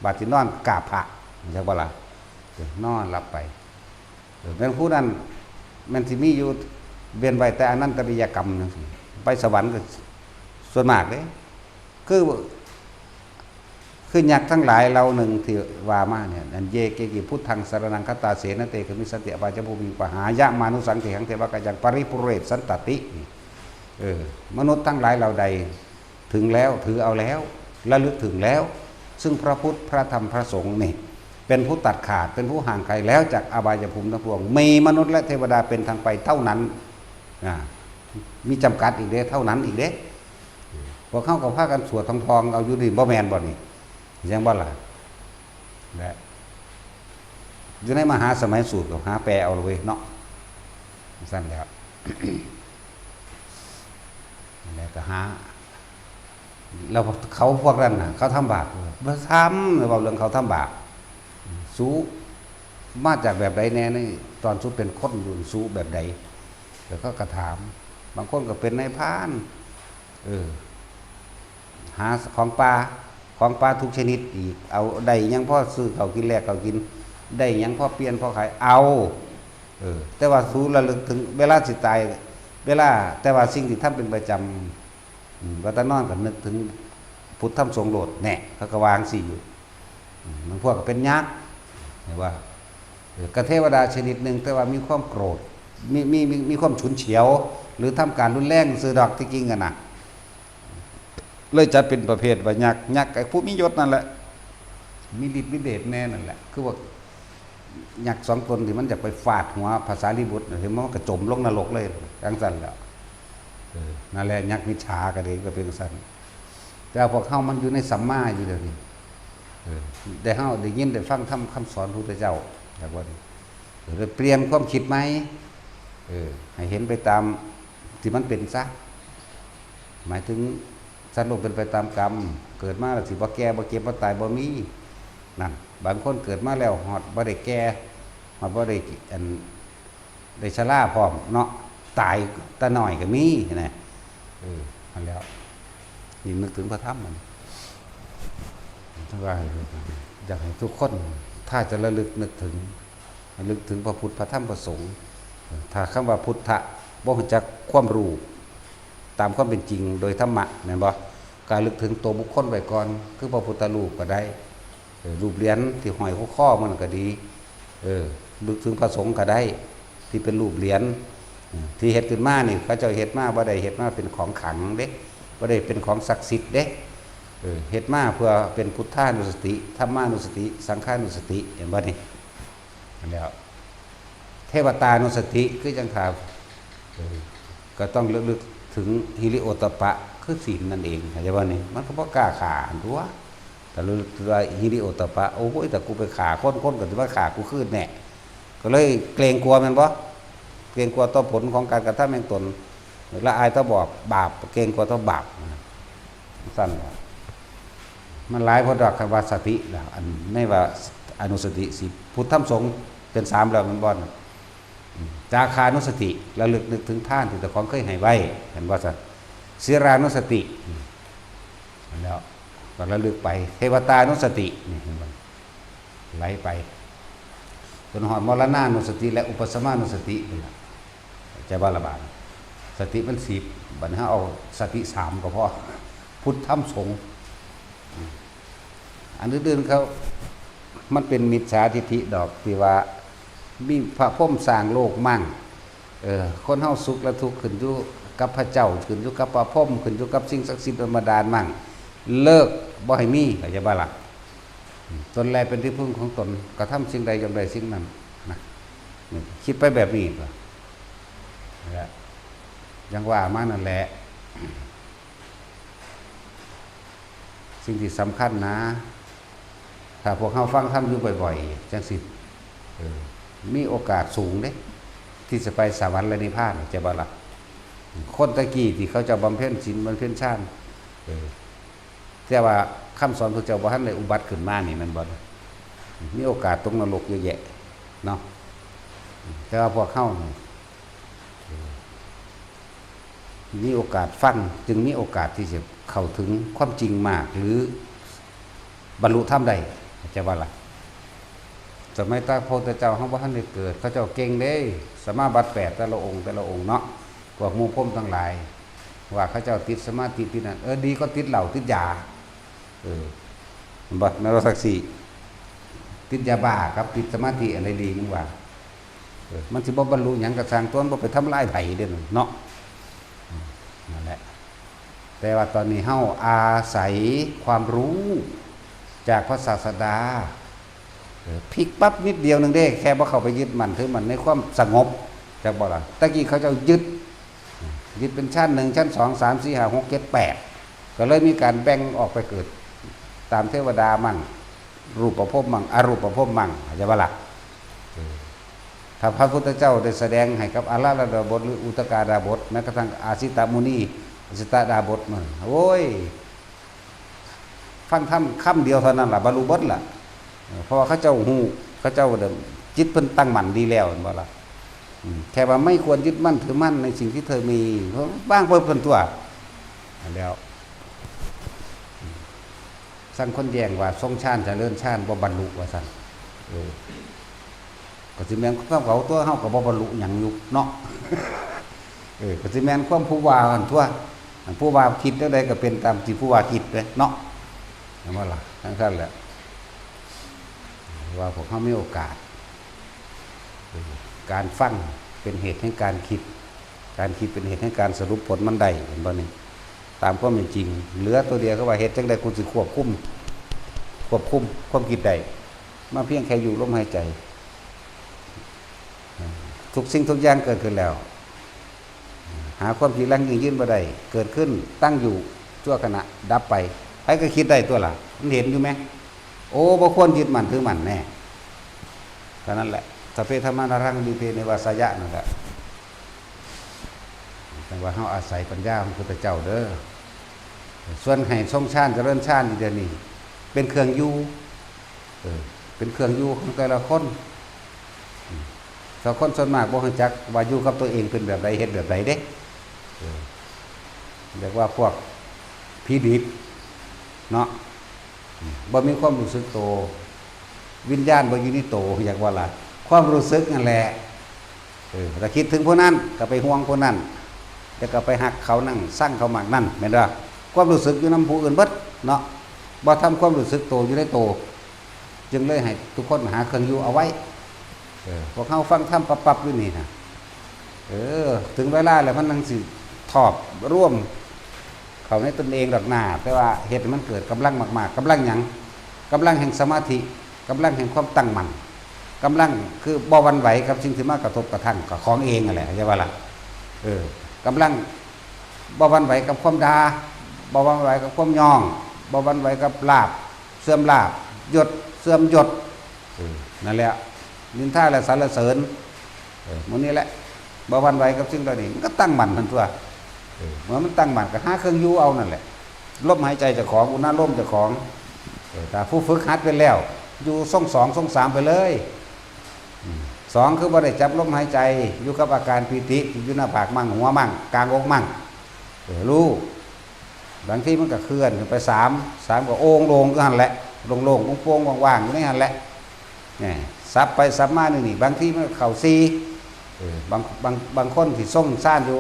บาดสินอนกราบพระ จักบ่ล่ะ เออ นอนหลับไป เออ แม่นผู้นั้น แม่นสิมีอยู่ เว้นไว้แต่อนันตริยกรรมจังซี้ ไปสวรรค์ก็ส่วนมากเด้ คือ คือยักษ์ทั้งหลายเหล่าหนึ่งที่ว่ามาเนี่ย อันเย เก กิ พุทธัง สรณัง คัจฉาเส นะ เต ขมิชชันติ อบาย ภูมิง ปะหายะ มานุสสัง เขหัง เทวะ กายัง ปะริปุเรสสันตะติ นี่ เออ มนุษย์ทั้งหลายเหล่าใดถึงแล้ว ถือเอาแล้ว ระลึกถึงแล้ว ซึ่งพระพุทธ พระธรรม พระสงฆ์นี่ เป็นผู้ตัดขาด เป็นผู้ห่างไกลแล้วจากอบายภูมิทั้งปวง มีมนุษย์และเทวดาเป็นทางไปเท่านั้น อ่า มีจำกัดอีกเด้ เท่านั้นอีกเด้ พวกเขาก็พากันสวดทองๆ เอาอยู่นี่ บ่แม่นบ่นี่ ยังบ่ล่ะ และ อยู่ในมหาสมัยสูตรก็หาแปลเอาเลยเนาะ สั้นแล้ว แล้วก็หา แล้วเขาพวกนั้นน่ะ เขาทำบาปบ่ทำ เว้าเรื่องเขาทำบาป สูมาจากแบบใดแน่ ในตอนสูเป็นคนอยู่ สูแบบใด แล้วเขาก็ถาม บางคนก็เป็นนายพราน เออ หาของป่า ของป่าทุกชนิดอีก เอาได้หยังพอซื้อข้าวกินแลกข้าวกิน ได้หยังพอเปลี่ยนพอขาย เอา เออ แต่ว่าสูระลึกถึงเวลาสิตาย เวลา แต่ว่าสิ่งที่ทำเป็นประจำ อืม ว่าแต่นอนก็นึกถึงพุทธธรรมสงฆ์โลดแน่ เขาก็วาจั่งซี้อยู่ อืม บางพวกก็เป็นยักษ์ เห็นว่า เออ ก็เทวดาชนิดหนึ่ง แต่ว่ามีความโกรธ มี มี มี มีความฉุนเฉียว หรือทำการรุนแรงซื่อดอกที่จริงอะนะ เลยจัดเป็นประเภทว่ายักษ์ ยักษ์ไอ้ผู้มียศนั่นแหละ มีฤทธิ์มีเดชแน่นั่นแหละ คือว่ายักษ์สองตนที่มันอยากไปฟาดหัวพระสารีบุตรน่ะ เห็นไหม มันก็จมลงนรกเลย จั่งซั้นแหล้ว เออ นั่นแหละ ยักษ์มิจฉาก็ดี ก็เป็นจั่งซั้น แต่ว่าพวกเฮามันอยู่ในสัมมาอยู่เดี๋ยวนี้ เออ ได้เฮาได้ยินได้ฟังธรรมคำสอนพระพุทธเจ้า แล้วก็ เออ ได้เปลี่ยนความคิดใหม่ เออ ให้เห็นไปตามที่มันเป็นซะ หมายถึงสัตว์โลกเป็นไปตามกรรม เกิดมาแล้วสิบ่แก่บ่เจ็บบ่ตายบ่มี นั่น บางคนเกิดมาแล้วฮอดบ่ได้แก่ ฮอดบ่ได้ อัน ได้ชราพร้อมเนาะ ตายแต่น้อยก็มีนะ เออ นั่นแหล้ว นี่นึกถึงพระธรรมมัน ว่าอยากให้ทุกคน ถ้าจะระลึกนึกถึง ระลึกถึงพระพุทธ พระธรรม พระสงฆ์ ถ้าคำว่าพุทธะ บ่รู้จักความรู้ตามความเป็นจริงโดยธรรมะ แม่นบ่ ก็ระลึกถึงตัวบุคคลไว้ก่อน คือพระพุทธรูปก็ได้ เออ รูปเหรียญที่ห้อยคอมันก็ดี เออ นึกถึงพระสงฆ์ก็ได้ ที่เป็นรูปเหรียญ เออ ที่เฮ็ดขึ้นมานี่ เขาเจ้าเฮ็ดมา บ่ได้เฮ็ดมาเป็นของขลังเด้ บ่ได้เป็นของศักดิ์สิทธิ์เด้ เออ เฮ็ดมาเพื่อเป็นพุทธานุสติ ธรรมานุสติ สังฆานุสติ เห็นบ่นี่ นั่นแหล้ว เทวตานุสติ คือจั่งถาม เออ ก็ต้องระลึกถึงฮิริโอตตัปปะ คือศีลนั่นเอง เข้าใจบ่นี่ มันก็บ่กล้าฆ่าหั่นตั่ว แต่ระลึกว่าฮิริโอตตัปปะ โอ้ย แต่กูไปฆ่าคน คนก็สิมาฆ่ากูคืนแน่ ก็เลยเกรงกลัวแม่นบ่ เกรงกลัวต่อผลของการกระทำแห่งตน ละอายต่อบาป บาป เกรงกลัวต่อบาป ซั่นล่ะ มันหลายโพดดอก คันว่าสติล่ะ อันในว่าอนุสติสิ พุทธธรรมสงฆ์เป็นสามแล้วแม่นบ่ อืม จาคานุสติ ระลึกนึกถึงทานที่เจ้าของเคยให้ไว้ เห็นบ่ซั่น ศีลานุสติ อืม แล้วก็ระลึกไป เทวตานุสติ นี่เห็นบ่ ไหลไป จนฮอดมรณานุสติ และอุปสมานุสตินี่ล่ะ จะบ่ละบาด สติมันสิบ บัดนี้เอาสติสามก็พอ พุทธธรรมสงฆ์ อืม อันอื่นๆเขา มันเป็นมิจฉาทิฏฐิดอกที่ว่า มีพระพรหมสร้างโลกมั่ง เออ คนเฮาสุขและทุกข์ขึ้นอยู่กับพระเจ้า ขึ้นอยู่กับพระพรหม ขึ้นอยู่กับสิ่งศักดิ์สิทธิ์โดนบันดาลมั่ง เลิกบ่ให้มี เข้าใจบ่ล่ะ อืม ตนแลเป็นที่พึ่งของตน กระทำสิ่งใดย่อมได้สิ่งนั้น นะ นี่ คิดไปแบบนี้ก็ นั่นแหละ ยังว่ามานั่นแหละ สิ่งที่สำคัญนะ ถ้าพวกเฮาฟังธรรมอยู่บ่อยๆ จั่งซี้ เออ มีโอกาสสูงเด้ ที่จะไปสวรรค์และนิพพาน เข้าใจบ่ล่ะ คนแต่กี้ที่เขาเจ้าบำเพ็ญศีลบำเพ็ญฌาน เออ แต่ว่าคำสอนพระเจ้าบ่ทันได้อุบัติขึ้นมานี่แม่นบ่ มีโอกาสตกนรกเยอะแยะเนาะ แต่ว่าพวกเฮานี่ มีโอกาสฟัง จึงมีโอกาสที่จะเข้าถึงความจริงมาก หรือบรรลุธรรมได้ เข้าใจบ่ล่ะ สมัยตอนพระพุทธเจ้าเฮาบ่ทันได้เกิด เขาเจ้าเก่งเด้ สมาบัติแปดแต่ละองค์แต่ละองค์เนาะ พวกหมู่พรหมทั้งหลาย ว่าเขาเจ้าติดสมาธิติดนั่น เออ ดีกว่าติดเหล้าติดยา เออ เห็นบ่ แม่นบ่ ศักดิ์สิทธิ์ ติดยาบ้ากับติดสมาธิอันใดดีมึงว่า เออ มันสิบ่บรรลุหยังก็ช่างตัว มันบ่ไปทำลายไผเด้อเนาะ อืม นั่นแหละ แต่ว่าตอนนี้เฮาอาศัยความรู้จากพระศาสดา เออ พลิกปั๊บนิดเดียวหนึ่งเด้ แค่บ่เข้าไปยึดมั่นถือมั่นในความสงบ จักบ่ล่ะ ตะกี้เขาเจ้ายึด ยึดเป็นชั้นหนึ่ง ชั้นสอง สาม สี่ ห้า หก เจ็ด แปด ก็เลยมีการแบ่งออกไปเกิด ตามเทวดามั่ง รูปภพมั่ง อรูปภพมั่ง เข้าใจบ่ล่ะ เออ ถ้าพระพุทธเจ้าได้แสดงให้กับอาราธดาบท หรืออุทกดาบท แม้กระทั่งอาสิตมุนี อาสิตดาบทมัน โอ้ย ฟังธรรมคำเดียวเท่านั้นล่ะ บรรลุเบิดล่ะ เออ เพราะว่าเขาเจ้าฮู้ เขาเจ้าเดิมจิตเพิ่นตั้งมั่นดีแล้ว เห็นบ่ล่ะ อืม แค่ว่าไม่ควรยึดมั่นถือมั่นในสิ่งที่เธอมี เพราะว่างเพิ่นตัว แล้ว ซั่นคนแย้งว่าทรงฌานเจริญฌานบ่บรรลุว่าซั่น เออ ก็สิแม่นความเขาตัว เฮาก็บ่บรรลุหยังอยู่เนาะ เออ ก็สิแม่นความผู้ว่าหั่นตัว ผู้ว่าคิดจั่งใดก็เป็นตามที่ผู้ว่าคิดเด้เนาะ แม่นบ่ล่ะ จั่งซั่นแหละ ว่าพวกเฮามีโอกาส เออ การฟังเป็นเหตุแห่งการคิด การคิดเป็นเหตุแห่งการสรุปผลมันได้ เห็นบ่นี่ ตามความเป็นจริง เหลือตัวเดียวคือว่าเฮ็ดจั่งใดกูสิควบคุม ควบคุมความคิดได้ มาเพียงแค่อยู่ลมหายใจ ทุกสิ่งทุกอย่างเกิดขึ้นแล้ว หาความจีรังยั่งยืนบ่ได้ เกิดขึ้นตั้งอยู่ชั่วขณะดับไป ไผก็คิดได้ตัวล่ะ มันเห็นอยู่ไหม โอ้ บ่ควรยึดมั่นถือมั่นแน่ เท่านั้นแหละ สัพเพธัมมานารัง ดิเทเนวาสายะ นั่นแหละ แต่ว่าเฮาอาศัยปัญญาของพุทธเจ้าเด้อ ส่วนให้ทรงฌานเจริญฌานอยู่เดี๋ยวนี้ เป็นเครื่องอยู่ เออ เป็นเครื่องอยู่ของแต่ละคน อืม แต่คนส่วนมากบ่รู้จักว่าอยู่กับตัวเองเป็นแบบใด เฮ็ดแบบใดเด้ เออ เรียกว่าพวกผีดิบเนาะ อืม บ่มีความรู้สึกโต วิญญาณบ่อยู่ในโต อยากว่าล่ะ ความรู้สึกนั่นแหละ เออ ถ้าคิดถึงผู้นั้นก็ไปห่วงผู้นั้น แล้วก็ไปฮักเขานั่น ซังเขามากนั่น แม่นบ่ ความรู้สึกอยู่นำผู้อื่นเบิดเนาะ บ่ทำความรู้สึกโตอยู่ในโต จึงเลยให้ทุกคนหาเครื่องอยู่เอาไว้ เออ พวกเฮาฟังธรรมปับๆอยู่นี่นะ เออ ถึงเวลาแล้วมันจั่งสิทอบรวมเข้าในตนเองดอกหน้า แต่ว่าเฮ็ดให้มันเกิดกำลังมากๆ กำลังหยัง กำลังแห่งสมาธิ กำลังแห่งความตั้งมั่น กำลังคือบ่หวั่นไหวกับสิ่งที่มากระทบกระทั่งกับของเองนั่นแหละ เข้าใจบ่ล่ะ เออ กำลังบ่หวั่นไหวกับความด่า บ่หวั่นไหวกับความย่อง บ่หวั่นไหวกับลาภเสื่อมลาภ ยศเสื่อมยศ เออ นั่นแหละ นินทาและสรรเสริญ เออ หมู่นี้แหละ บ่หวั่นไหวกับสิ่งเหล่านี้ มันก็ตั้งมั่นหั่นตัว เออ เมื่อมันตั้งมั่นก็หาเครื่องอยู่เอานั่นแหละ ลมหายใจเจ้าของ อุณาโลมเจ้าของ เออ ถ้าผู้ฝึกหัดเป็นแล้ว อยู่ทรงสองทรงสามไปเลย อืม สองคือบ่ได้จับลมหายใจ อยู่กับอาการปีติ อยู่หน้าผากมั่ง หัวมั่ง กลางอกมั่ง เออ รู้ บางทีมันก็เคลื่อนขึ้นไปสาม สามก็โอ่งโล่งอยู่หั่นแหละ โล่งๆ โป่งๆ ว่างๆ อยู่ในหั่นแหละ นี่ สับไปสับมานี่ นี่ บางทีมันก็เข้าสี่ เออ บาง บาง บางคนที่ทรงฌานอยู่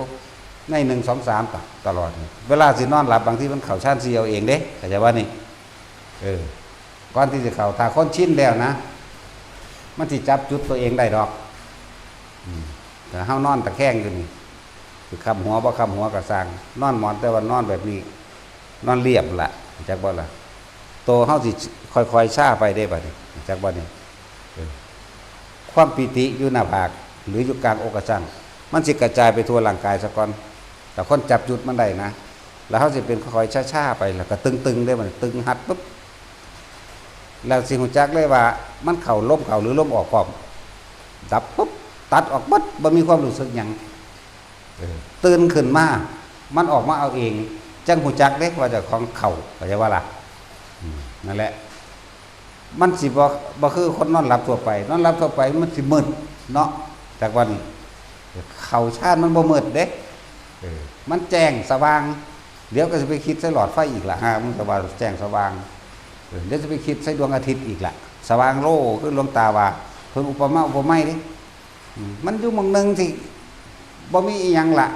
ในหนึ่ง สอง สาม ตะ- ตลอดนี่ เวลาสินอนหลับบางทีมันเข้าฌานสี่เอาเองเด้ เข้าใจบ่นี่ เออ ก่อนที่จะเข้า ถ้าคนชินแล้วนะ มันสิจับจุดตัวเองได้ดอก อืม ถ้าเฮานอนตะแคงอยู่นี่ สิค้ำหัวบ่ค้ำหัวก็ซ่าง นอนหมอนแต่ว่านอนแบบนี้ นอนเรียบล่ะ จักบ่ล่ะ โตเฮาสิค่อยๆ ชาไปเด้บัดนี้ จักบ่นี่ เออ ความปีติอยู่หน้าผาก หรืออยู่กลางอกก็ซ่าง มันสิกระจายไปทั่วร่างกายซะก่อน ถ้าคนจับจุดมันได้นะ แล้วเฮาสิเป็นค่อยๆ ชาๆ ไป แล้วก็ตึงๆ เด้บัดนี้ ตึงฮัดปุ๊บ แล้วสิฮู้จักเลยว่ามันเข้าลมเข้าหรือลมออกพร้อม ดับปุ๊บ ตัดออกเบิด บ่มีความรู้สึกหยัง เออ ตื่นขึ้นมา มันออกมาเอาเอง จั่งฮู้จักเด้ว่าเจ้าของเข้า เข้าใจบ่ล่ะ อืม นั่นแหละ มันสิบ่ บ่คือคนนอนหลับทั่วไป นอนหลับทั่วไปมันสิมืดเนาะ แต่ว่านี่ เข้าฌานมันบ่มืดเด้ เออ มันแจ้งสว่าง เดี๋ยวก็สิไปคิดใส่หลอดไฟอีกล่ะ ฮะ มันก็ว่าแจ้งสว่าง เออ เดี๋ยวสิไปคิดใส่ดวงอาทิตย์อีกล่ะ สว่างโล่ คือหลวงตาว่า เพิ่นอุปมาอุปไมยเด้ อืม มันอยู่หม่องหนึ่งที่บ่มีอิหยังล่ะ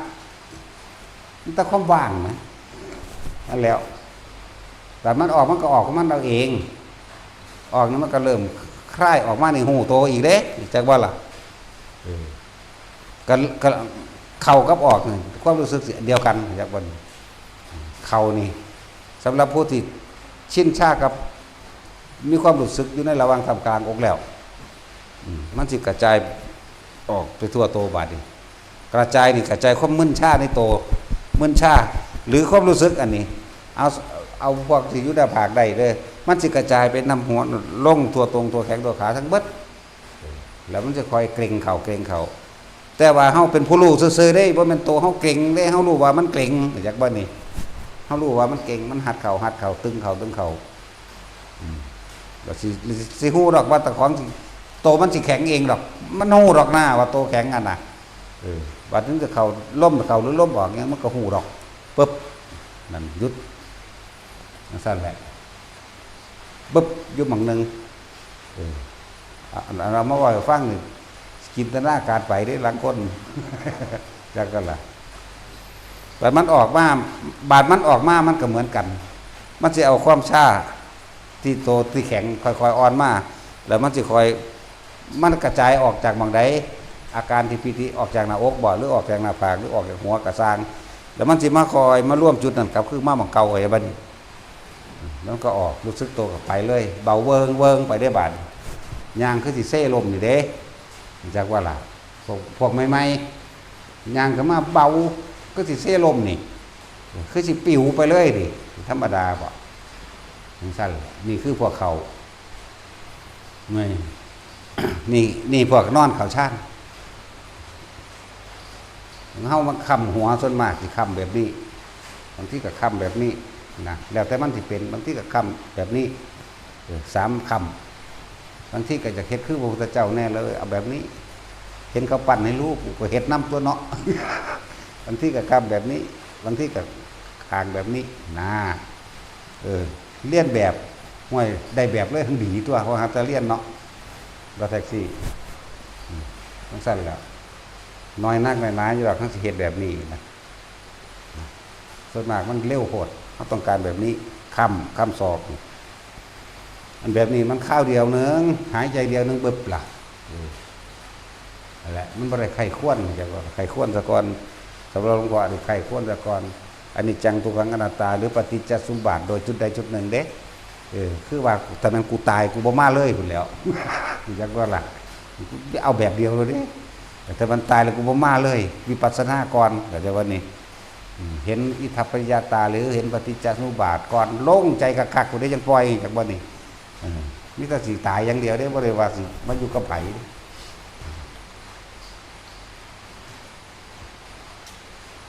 มันแต่ความว่างนะ นั่นแหล้ว แต่มันออกมันก็ออกของมันเอาเอง ออกนี่มันก็เริ่มคลายออกมาในฮู้โตอีกเด้ จักบ่ล่ะ เออ ก็ ก็ เข้ากับออกนี่ ความรู้สึกเดียวกัน จักบ่นี่ เข้านี่ สำหรับผู้ที่ชินชากับ มีความรู้สึกอยู่ในระหว่างท่ามกลางอกแล้ว อืม มันสิกระจายออกไปทั่วโตบาดนี้ กระจายนี่กระจายความมึนชาในโต มึนชา หรือความรู้สึกอันนี้ เอา เอาพวกที่อยู่หน้าผากได้เด้อ มันสิกระจายไปนำหัว ลงทั่วตรง ทั่วแขน ทั่วขาทั้งเบิด แล้วมันจะคอยเกร็งเข้า เกร็งเข้า แต่ว่าเฮาเป็นผู้รู้ซื่อๆเด้ บ่แม่นโตเฮาเกร็งเด้ เฮารู้ว่ามันเกร็ง จักบ่นี่ เฮารู้ว่ามันเกร็ง มันฮัดเข้า ฮัดเข้า ตึงเข้า ตึงเข้า อืม ก็สิ สิฮู้ดอกว่าเจ้าของสิ โตมันสิแข็งเองดอก มันฮู้ดอกนะว่าโตแข็งอันน่ะ เออ บัดนี้จะเข้า ลมเข้าหรือลมออกเนี่ย มันก็ฮู้ดอก ปึ๊บ นั่นหยุด จั่งซั่นแหละ บึบอยู่หม่องหนึ่ง เออ อ่ะ อัน อันเอามาเว้าให้ฟังนี่ จินตนาการไปเด้ ลางคน จักกันล่ะ บาดมันออกมา บาดมันออกมา มันก็เหมือนกัน มันสิเอาความชาที่โตที่แข็งค่อยๆอ่อนมา แล้วมันสิค่อย มันกระจายออกจากหม่องใด อาการที่ผิดนี่ออกจากหน้าอกบ่ หรือออกจากหน้าผาก หรือออกจากหัวกะซ่าง แล้วมันสิมาค่อยมารวมจุดนั้นครับ คือมาหม่องเก่าไอ้บัดนี้ แล้วมันก็ออก รู้สึกตัวก็ไปเลย เบาเวิงเวิงไปได้บาด ย่างคือสิเซล้มนี่เด้ จักว่าล่ะ พวก พวกใหม่ๆ ย่างขึ้นมาเบา คือสิเซล้มนี่ คือสิปิวไปเลยนี่ ธรรมดาบ่ จังซั่นล่ะ นี่คือพวกเขา นี่ นี่ นี่พวกนอนเขาชาน เฮามาค้ำหัว ส่วนมากสิค้ำแบบนี้ บางทีก็ค้ำแบบนี้นะ แล้วแต่มันสิเป็น บางทีก็ค้ำแบบนี้ เออ สามค้ำ บางทีก็จะเฮ็ดคือพระพุทธเจ้าแน่เลย เอาแบบนี้ เห็นเขาปั้นให้รู้ กูก็เฮ็ดนำตัวเนาะ บางทีก็ค้ำแบบนี้ บางทีก็ข้างแบบนี้นะ เออ เลียนแบบ ห้วย ได้แบบเลย ทั้งดีตัว เพราะหาแต่เลียนเนาะ รถแท็กซี่ อืม จังซั่นแหล้ว น้อยนักน้อยหนาอยู่ดอก ทั้งสิเฮ็ดแบบนี้นะ ส่วนมากมันเร็วโพด เราต้องการแบบนี้ ค้ำ ค้ำศอก อันแบบนี้มันคราวเดียวหนึ่ง หายใจเดียวหนึ่ง บึบล่ะ เออ นั่นแหละ มันบ่ได้ใคร่ครวญ จักว่าใคร่ครวญซะก่อน สำหรับหลวงพ่อนี่ใคร่ครวญซะก่อน อนิจจัง ทุกขัง อนัตตา หรือปฏิจจสมุปบาทโดยจุดใดจุดหนึ่งเด้ เออ คือว่าถ้าแม่นกูตายกูบ่มาเลยพู้นแหล้ว จักว่าล่ะ เอาแบบเดียวเลยเด้ แต่ถ้ามันตายแล้วกูบ่มาเลย วิปัสสนาก่อน เข้าใจบ่นี่ อืม เห็นอิทธัปปัจจยตา หรือเห็นปฏิจจสมุปบาทก่อน โล่งใจคักๆ กูได้จั่งปล่อย จักบ่นี่ เออ มีแต่สิตายอย่างเดียวเด้ บ่ได้ว่าสิมาอยู่กับไผ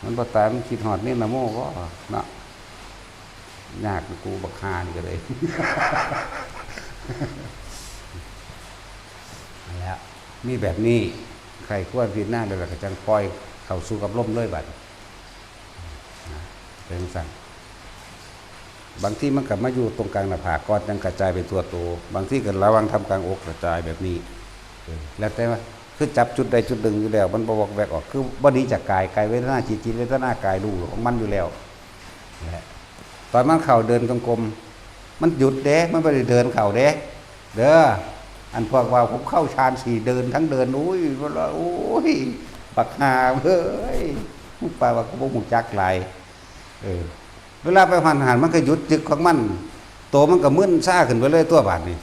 มันบ่ตาย มันคิดฮอดเนรนะโมบ่เนาะ ยากกูบักห่านี่ก็เลย นั่นแหละ มีแบบนี้ ใคร่ครวญพิจารณาแล้วก็จั่งปล่อยเข้าสู่กับลมเลยบัด นะ เป็นจั่งซั้น บางทีมันก็มาอยู่ตรงกลางหน้าผากก่อน จั่งกระจายไปทั่วตัว บางทีก็ระหว่างทำกลางอกกระจายแบบนี้ เออ แล้วแต่ว่า คือจับจุดใดจุดหนึ่งอยู่แล้ว มันบ่วอกแวกออก คือบ่หนีจากกาย กายเวทนาจิต จิตเวทนากายรู้ของมันอยู่แล้ว แหละ ตอนมันเข้าเดินจงกรม มันหยุดเด้ มันบ่ได้เดินเข้าเด้ เด้อ อันพวกว่าผมเข้าฌานสี่ เดินทั้งเดิน โอ้ย โอ้ย บักห่าเอ้ย มึงปาว่ากูบ่ฮู้จักหลาย เออ เวลาไปหันหันมันก็หยุดจึกของมัน โตมันก็มึนซ่าขึ้นไปเลยตัวบาดนี่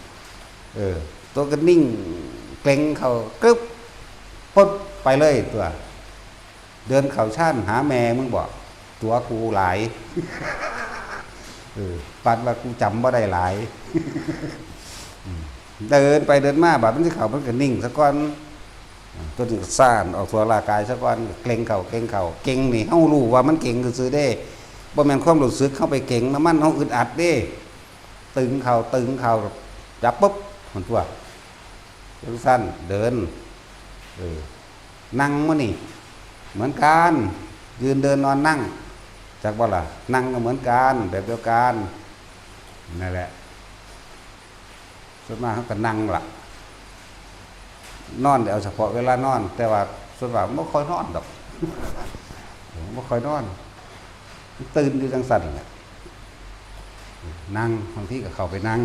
เออ โตก็นิ่งเกร็งเข้ากึ๊บ ปึ๊บ ไปเลยตัว เดินเข้าฌานหาแม่มึงบ่ ตั๋วกูหลาย เออ ปานว่ากูจำบ่ได้หลาย อืม เดินไปเดินมา บาดมันสิเข้ามันก็นิ่งซะก่อน อ่า ตัวนี้ก็ซ่านออกทั่วร่างกายซะก่อน เกร็งเข้า เกร็งเข้า เกร็งนี่เฮารู้ว่ามันเกร็งซื่อๆเด้ บ่แม่นความรู้สึกเฮาไปเกร็งนำมัน เฮาอึดอัดเด้ ตึงเข้า ตึงเข้า จับปุ๊บ มันตัว จั่งซั้น เดิน เออ นั่งมื้อนี่ เหมือนกัน ยืนเดินนอนนั่ง จักบ่ล่ะ นั่งก็เหมือนกัน แบบเดียวกัน นั่นแหละ ส่วนมากเขาก็นั่งล่ะ นอนเดี๋ยวเฉพาะเวลานอน แต่ว่าส่วนมากบ่ค่อยนอนดอก บ่ค่อยนอน ตื่นอยู่จั่งซั้นแหละ นั่ง บางทีก็เข้าไปนั่ง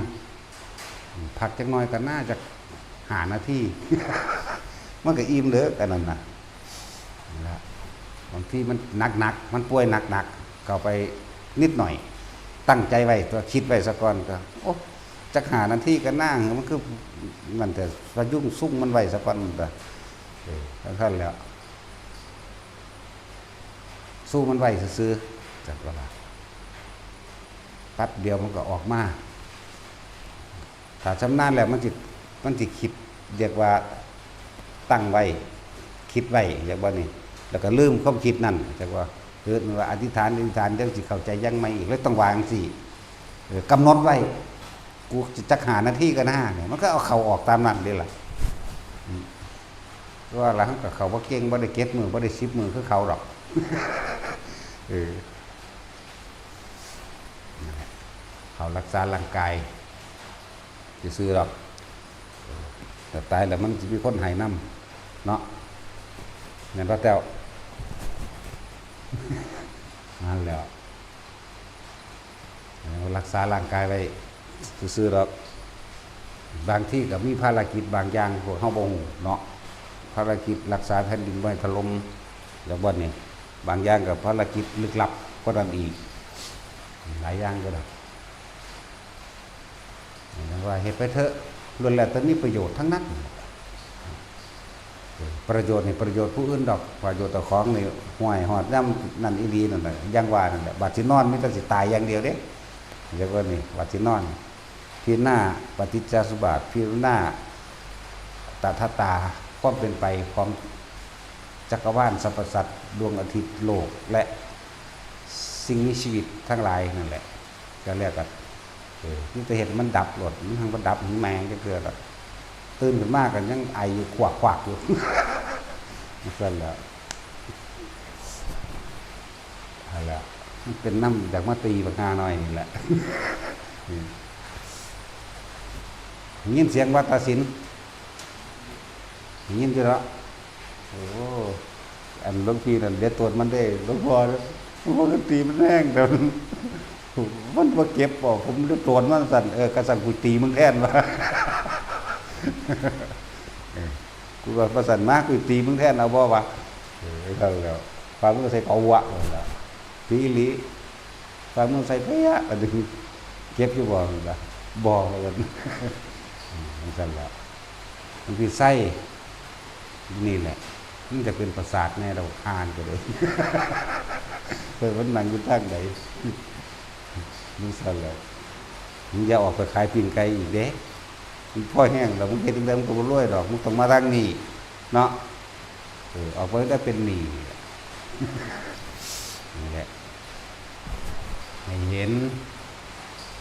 พักจักหน่อยก็น่าจะห้านาที มันก็อิ่มเด้อ อันนั้นน่ะ นั่นล่ะ บางทีมันหนักๆ มันป่วยหนักๆ เข้าไปนิดหน่อย ตั้งใจไว้ตัว คิดไว้ซะก่อนก็ โอ้ จักห้านาทีก็น่า มันคือ มันแต่พยุงซุ่งมันไว้ซะก่อน มันก็ เออ จั่งซั้นแหล้ว สู้มันไว้ซื่อๆ จักว่าล่ะ ปั๊บเดียวมันก็ออกมา ถ้าชำนาญแล้วมันสิ มันสิคิด เรียกว่าตั้งไว้ คิดไว้ เรียกว่านี่ แล้วก็ลืมความคิดนั่น จักว่า เกิดว่าอธิษฐาน อธิษฐาน จั่งสิเข้าใจยังใหม่อีก แล้วต้องวางสิ เออ กำหนดไว้ กูจะจักห้านาทีก็น่าเนี่ย มันก็เอาเข้าออกตามนั้นเด้ล่ะ อืม เพราะว่าหลังก็เข้าบ่เก่ง บ่ได้เจ็ดมื้อ บ่ได้สิบมื้อคือเขาดอก เออ นั่นแหละ เขารักษาร่างกาย ซื่อๆดอก แต่ตายแล้วมันสิมีคนให้นำเนาะ แม่นบ่แต้ว นั่นแหละ รักษาร่างกายไว้ซื่อๆดอก บางทีก็มีภารกิจบางอย่างพวกเฮาบ่ฮู้เนาะ ภารกิจรักษาแผ่นดินบ่ให้ถล่ม แล้วบัดนี้ บางอย่างก็ภารกิจลึกลับกว่านั้นอีก หลายอย่างก็ได้ ว่าเฮ็ดไปเถอะ ล้วนแล้วแต่มีประโยชน์ทั้งนั้น ประโยชน์นี่ประโยชน์ผู้อื่นดอก ประโยชน์เจ้าของนี่ ห้วย ฮอดยามนั่นอีหลีนั่นแหละ อย่างว่านั่นแหละ บัดสินอนมีแต่สิตายอย่างเดียวเด้ เรียกว่านี่ บัดสินอน พิจารณาปฏิจจสมุปบาท พิจารณาตถาตา ความเป็นไปของจักรวาล สรรพสัตว์ ดวงอาทิตย์ โลก และสิ่งมีชีวิตทั้งหลายนั่นแหละ ก็แล้วกัน เออ มันจะเห็นมันดับโลด มันทั้งบ่ดับ มันแมงจักเทื่อดอก ตื่นขึ้นมาก็ยังไออยู่ ควักๆอยู่ นั่นแหละ นั่นแหละ มันเป็นนำอยากมาตีบักห่าน้อยนี่แหละ ได้ยินเสียงวัดตาสิน ได้ยินอยู่แล้ว โอ้ อันหลวงพี่นั่นเด็ดโตนมันเด้ หลวงพ่อ หลวงพ่อก็ตีมันแรง แต่มัน มันบ่เจ็บบ่ ผมเด็ดโตนมันสั่น เออ กะสั่นกูตีมึงแทนวะ เออ กูว่าประสานมา กูตีมึงแทน เอาบ่วะ เออ เท่านั้นแหล้ว ฝ่ามือใส่เป๋าหัวนั่นแหละ ตีอีหลี ฝ่ามือใส่เปียะ อันนี้ เจ็บอยู่บ่ ล่ะ บ่ ว่าซั่น อืม จั่งซั่นแหละ มันสิใส่ นี่แหละ มันจะเป็นประสาทแน่ เราคานก็เลย เออ มันนั่งอยู่ทางใด มันสั่นแหละ มึงอย่าออกไปขายปิ้งไก่อีกเด้ มันพอแห้งแล้ว มึงเฮ็ดจั่งใดมึงก็บ่รวยดอก มึงต้องมาทางนี้ เนาะ เออ ออกไปได้เป็นหนี้ นี่แหละ ให้เห็น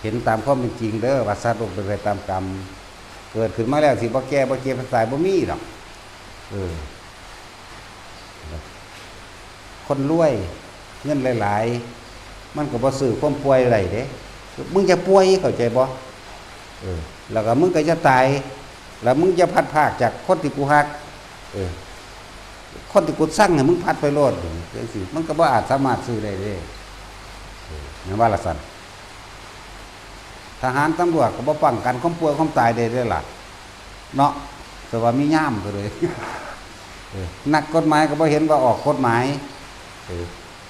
เห็นตามความเป็นจริงเด้อ ว่าสัตว์โลกเป็นไปตามกรรม เกิดขึ้นมาแล้วสิบ่แก่บ่เจ็บบ่ตายบ่มีดอก เออ คนรวย เงินหลายๆ มันก็บ่ซื้อความป่วยได้เด้ มึงจะป่วย เข้าใจบ่ เออ แล้วก็มึงก็จะตาย แล้วมึงจะพลัดพรากจากคนที่กูฮัก เออ คนที่กูสั่งให้มึงพลัดไปโลด จั่งซี้ มันก็บ่อาจสามารถซื้อได้เด้ เออ แม่นว่าล่ะซั่น ทหารตำรวจก็บ่ป้องกันความป่วยความตายได้เด้ล่ะ เนาะ แต่ว่ามียามก็เลย เออ นักกฎหมายก็บ่เห็นว่าออกกฎหมาย เออ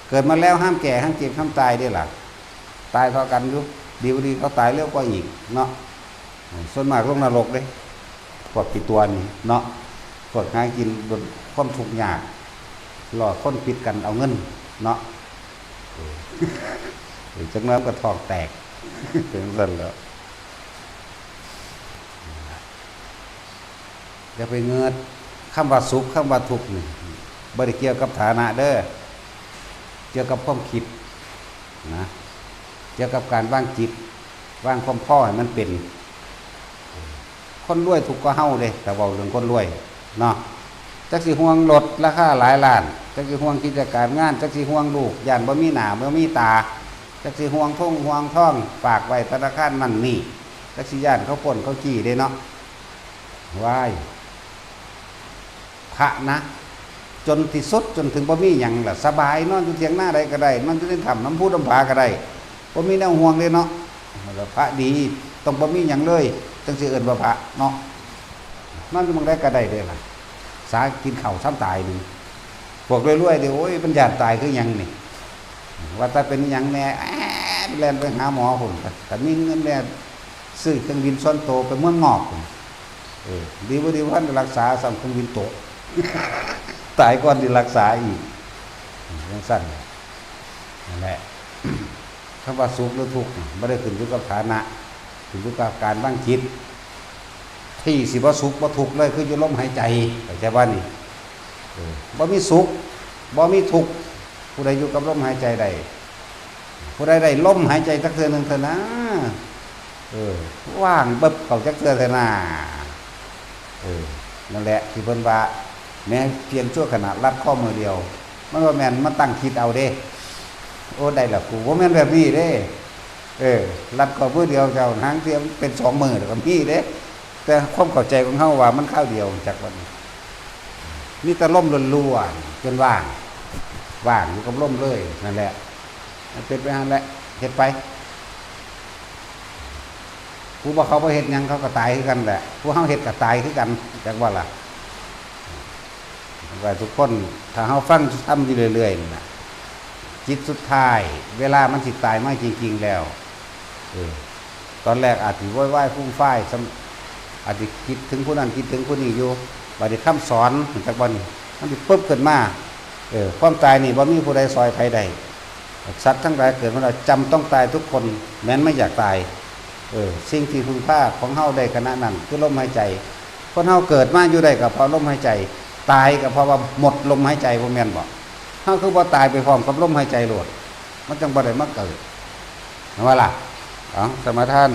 เกิดมาแล้วห้ามแก่ ห้ามเจ็บ ห้ามตายเด้ล่ะ ตายเท่ากันอยู่ ดีบ่ดีเขาตายเร็วกว่าอีกเนาะ เออ ส่วนมากลงนรกเด้ พวกขี้ตั๋วนี่เนาะ พวกหากินบนความทุกข์ยาก ล่อคนผิดกันเอาเงินเนาะ เออ เออ จักหน่อยมันก็ท้องแตก เป็นซั่นแหล้ว อย่าไปเงิด คำว่าสุข คำว่าทุกข์นี่ บ่ได้เกี่ยวกับฐานะเด้อ เกี่ยวกับความคิดนะ เกี่ยวกับการวางจิต วางความพอให้มันเป็น คนรวยทุกข์กว่าเฮาเด้ ถ้าเว้าเรื่องคนรวยเนาะ จักสิห่วงรถราคาหลายล้าน จักสิห่วงกิจการงาน จักสิห่วงลูก ย้านบ่มีหน้าบ่มีตา จักสิห่วงทงห่วงทอง ฝากไว้ธนาคารนั่นนี่ จักสิย้านเขาปล้นเขาจี้เด้เนาะ ว้าย พระนะ จนที่สุด จนถึงบ่มีหยังล่ะ สบาย นอนอยู่เถียงนาใดก็ได้ นอนอยู่ในถ้ำนำภูนำผาก็ได้ บ่มีแนวห่วงเลยเนาะ แล้วพระดี ต้องบ่มีหยังเลย จั่งสิเอิ้นว่าพระเนาะ นอนอยู่หม่องใดก็ได้เด้ล่ะ สากินข้าวซ้ำตายหนึ่ง พวกรวยๆเด้ โอ้ย มันย้านตายคือหยังนี่ ว่าแต่เป็นหยังแน่ แอด แล่นไปหาหมอพุ้น ถ้ามีเงินแน่ ซื้อเครื่องบินส่วนตัวไปเมืองนอกพุ้น เออ ดีบ่ดีบ่ทันได้รักษา ซ้ำเครื่องบินตก ตายก่อนสิรักษาอีก จั่งซั่น นั่นแหละ คำว่าสุขหรือทุกข์นี่ บ่ได้ขึ้นอยู่กับฐานะ ขึ้นอยู่กับการวางจิต ที่สิบ่สุขบ่ทุกข์เลย คืออยู่ลมหายใจ เข้าใจบ่นี่ เออ บ่มีสุข บ่มีทุกข์ ผู้ใดอยู่กับลมหายใจได้ ผู้ใดได้ลมหายใจจักเทื่อหนึ่งเถอะนะ เออ ว่างเบิบเข้าจักเทื่อเถอะนะ เออ นั่นแหละที่เพิ่นว่า แม้เพียงชั่วขณะ ลัดข้อมือเดียว มันบ่แม่นมาตั้งคิดเอาเด้ โอ้ ได้ละกู บ่แม่นแบบนี้เด้ เออ รัดข้อมือเดียวเจ้า หางเทียมเป็นสองมือก็มีเด้ แต่ความเข้าใจของเฮาว่ามันคราวเดียว จักวันนี้ มีแต่ลมล้วนๆ จนว่าง ว่างอยู่กับลมเลย นั่นแหละ มันเป็นไปหั่นแหละ เฮ็ดไป ผู้บ่เขาบ่เฮ็ดหยัง เขาก็ตายคือกันแหละ ผู้เฮาเฮ็ดก็ตายคือกัน จักว่าล่ะ ว่าทุกคน ถ้าเฮาฟังธรรมอยู่เรื่อยๆ นี่นะ จิตสุดท้าย เวลามันสิตายมาจริงๆ แล้ว เออ ตอนแรกอาจสิโวยวายฟูมฟาย ซ้ำ อาจสิคิดถึงผู้นั้นคิดถึงผู้นี้อยู่ บัดนี้คำสอน จักวันนี้ มันสิปึ๊บขึ้นมา เออ ความตายนี่บ่มีผู้ใดซอยไผได้ สัตว์ทั้งหลายเกิดมาแล้วจำต้องตายทุกคน แม้นไม่อยากตาย เออ สิ่งที่พึ่งพาของเฮาได้ขณะนั้นคือลมหายใจ คนเฮาเกิดมาอยู่ได้ก็เพราะลมหายใจ ตายก็เพราะว่าหมดลมหายใจ บ่แม่นบ่ เฮาคือบ่ตายไปพร้อมกับลมหายใจโลด มันจังบ่ได้มาเกิด เห็นบ่ล่ะ เอา สมาทาน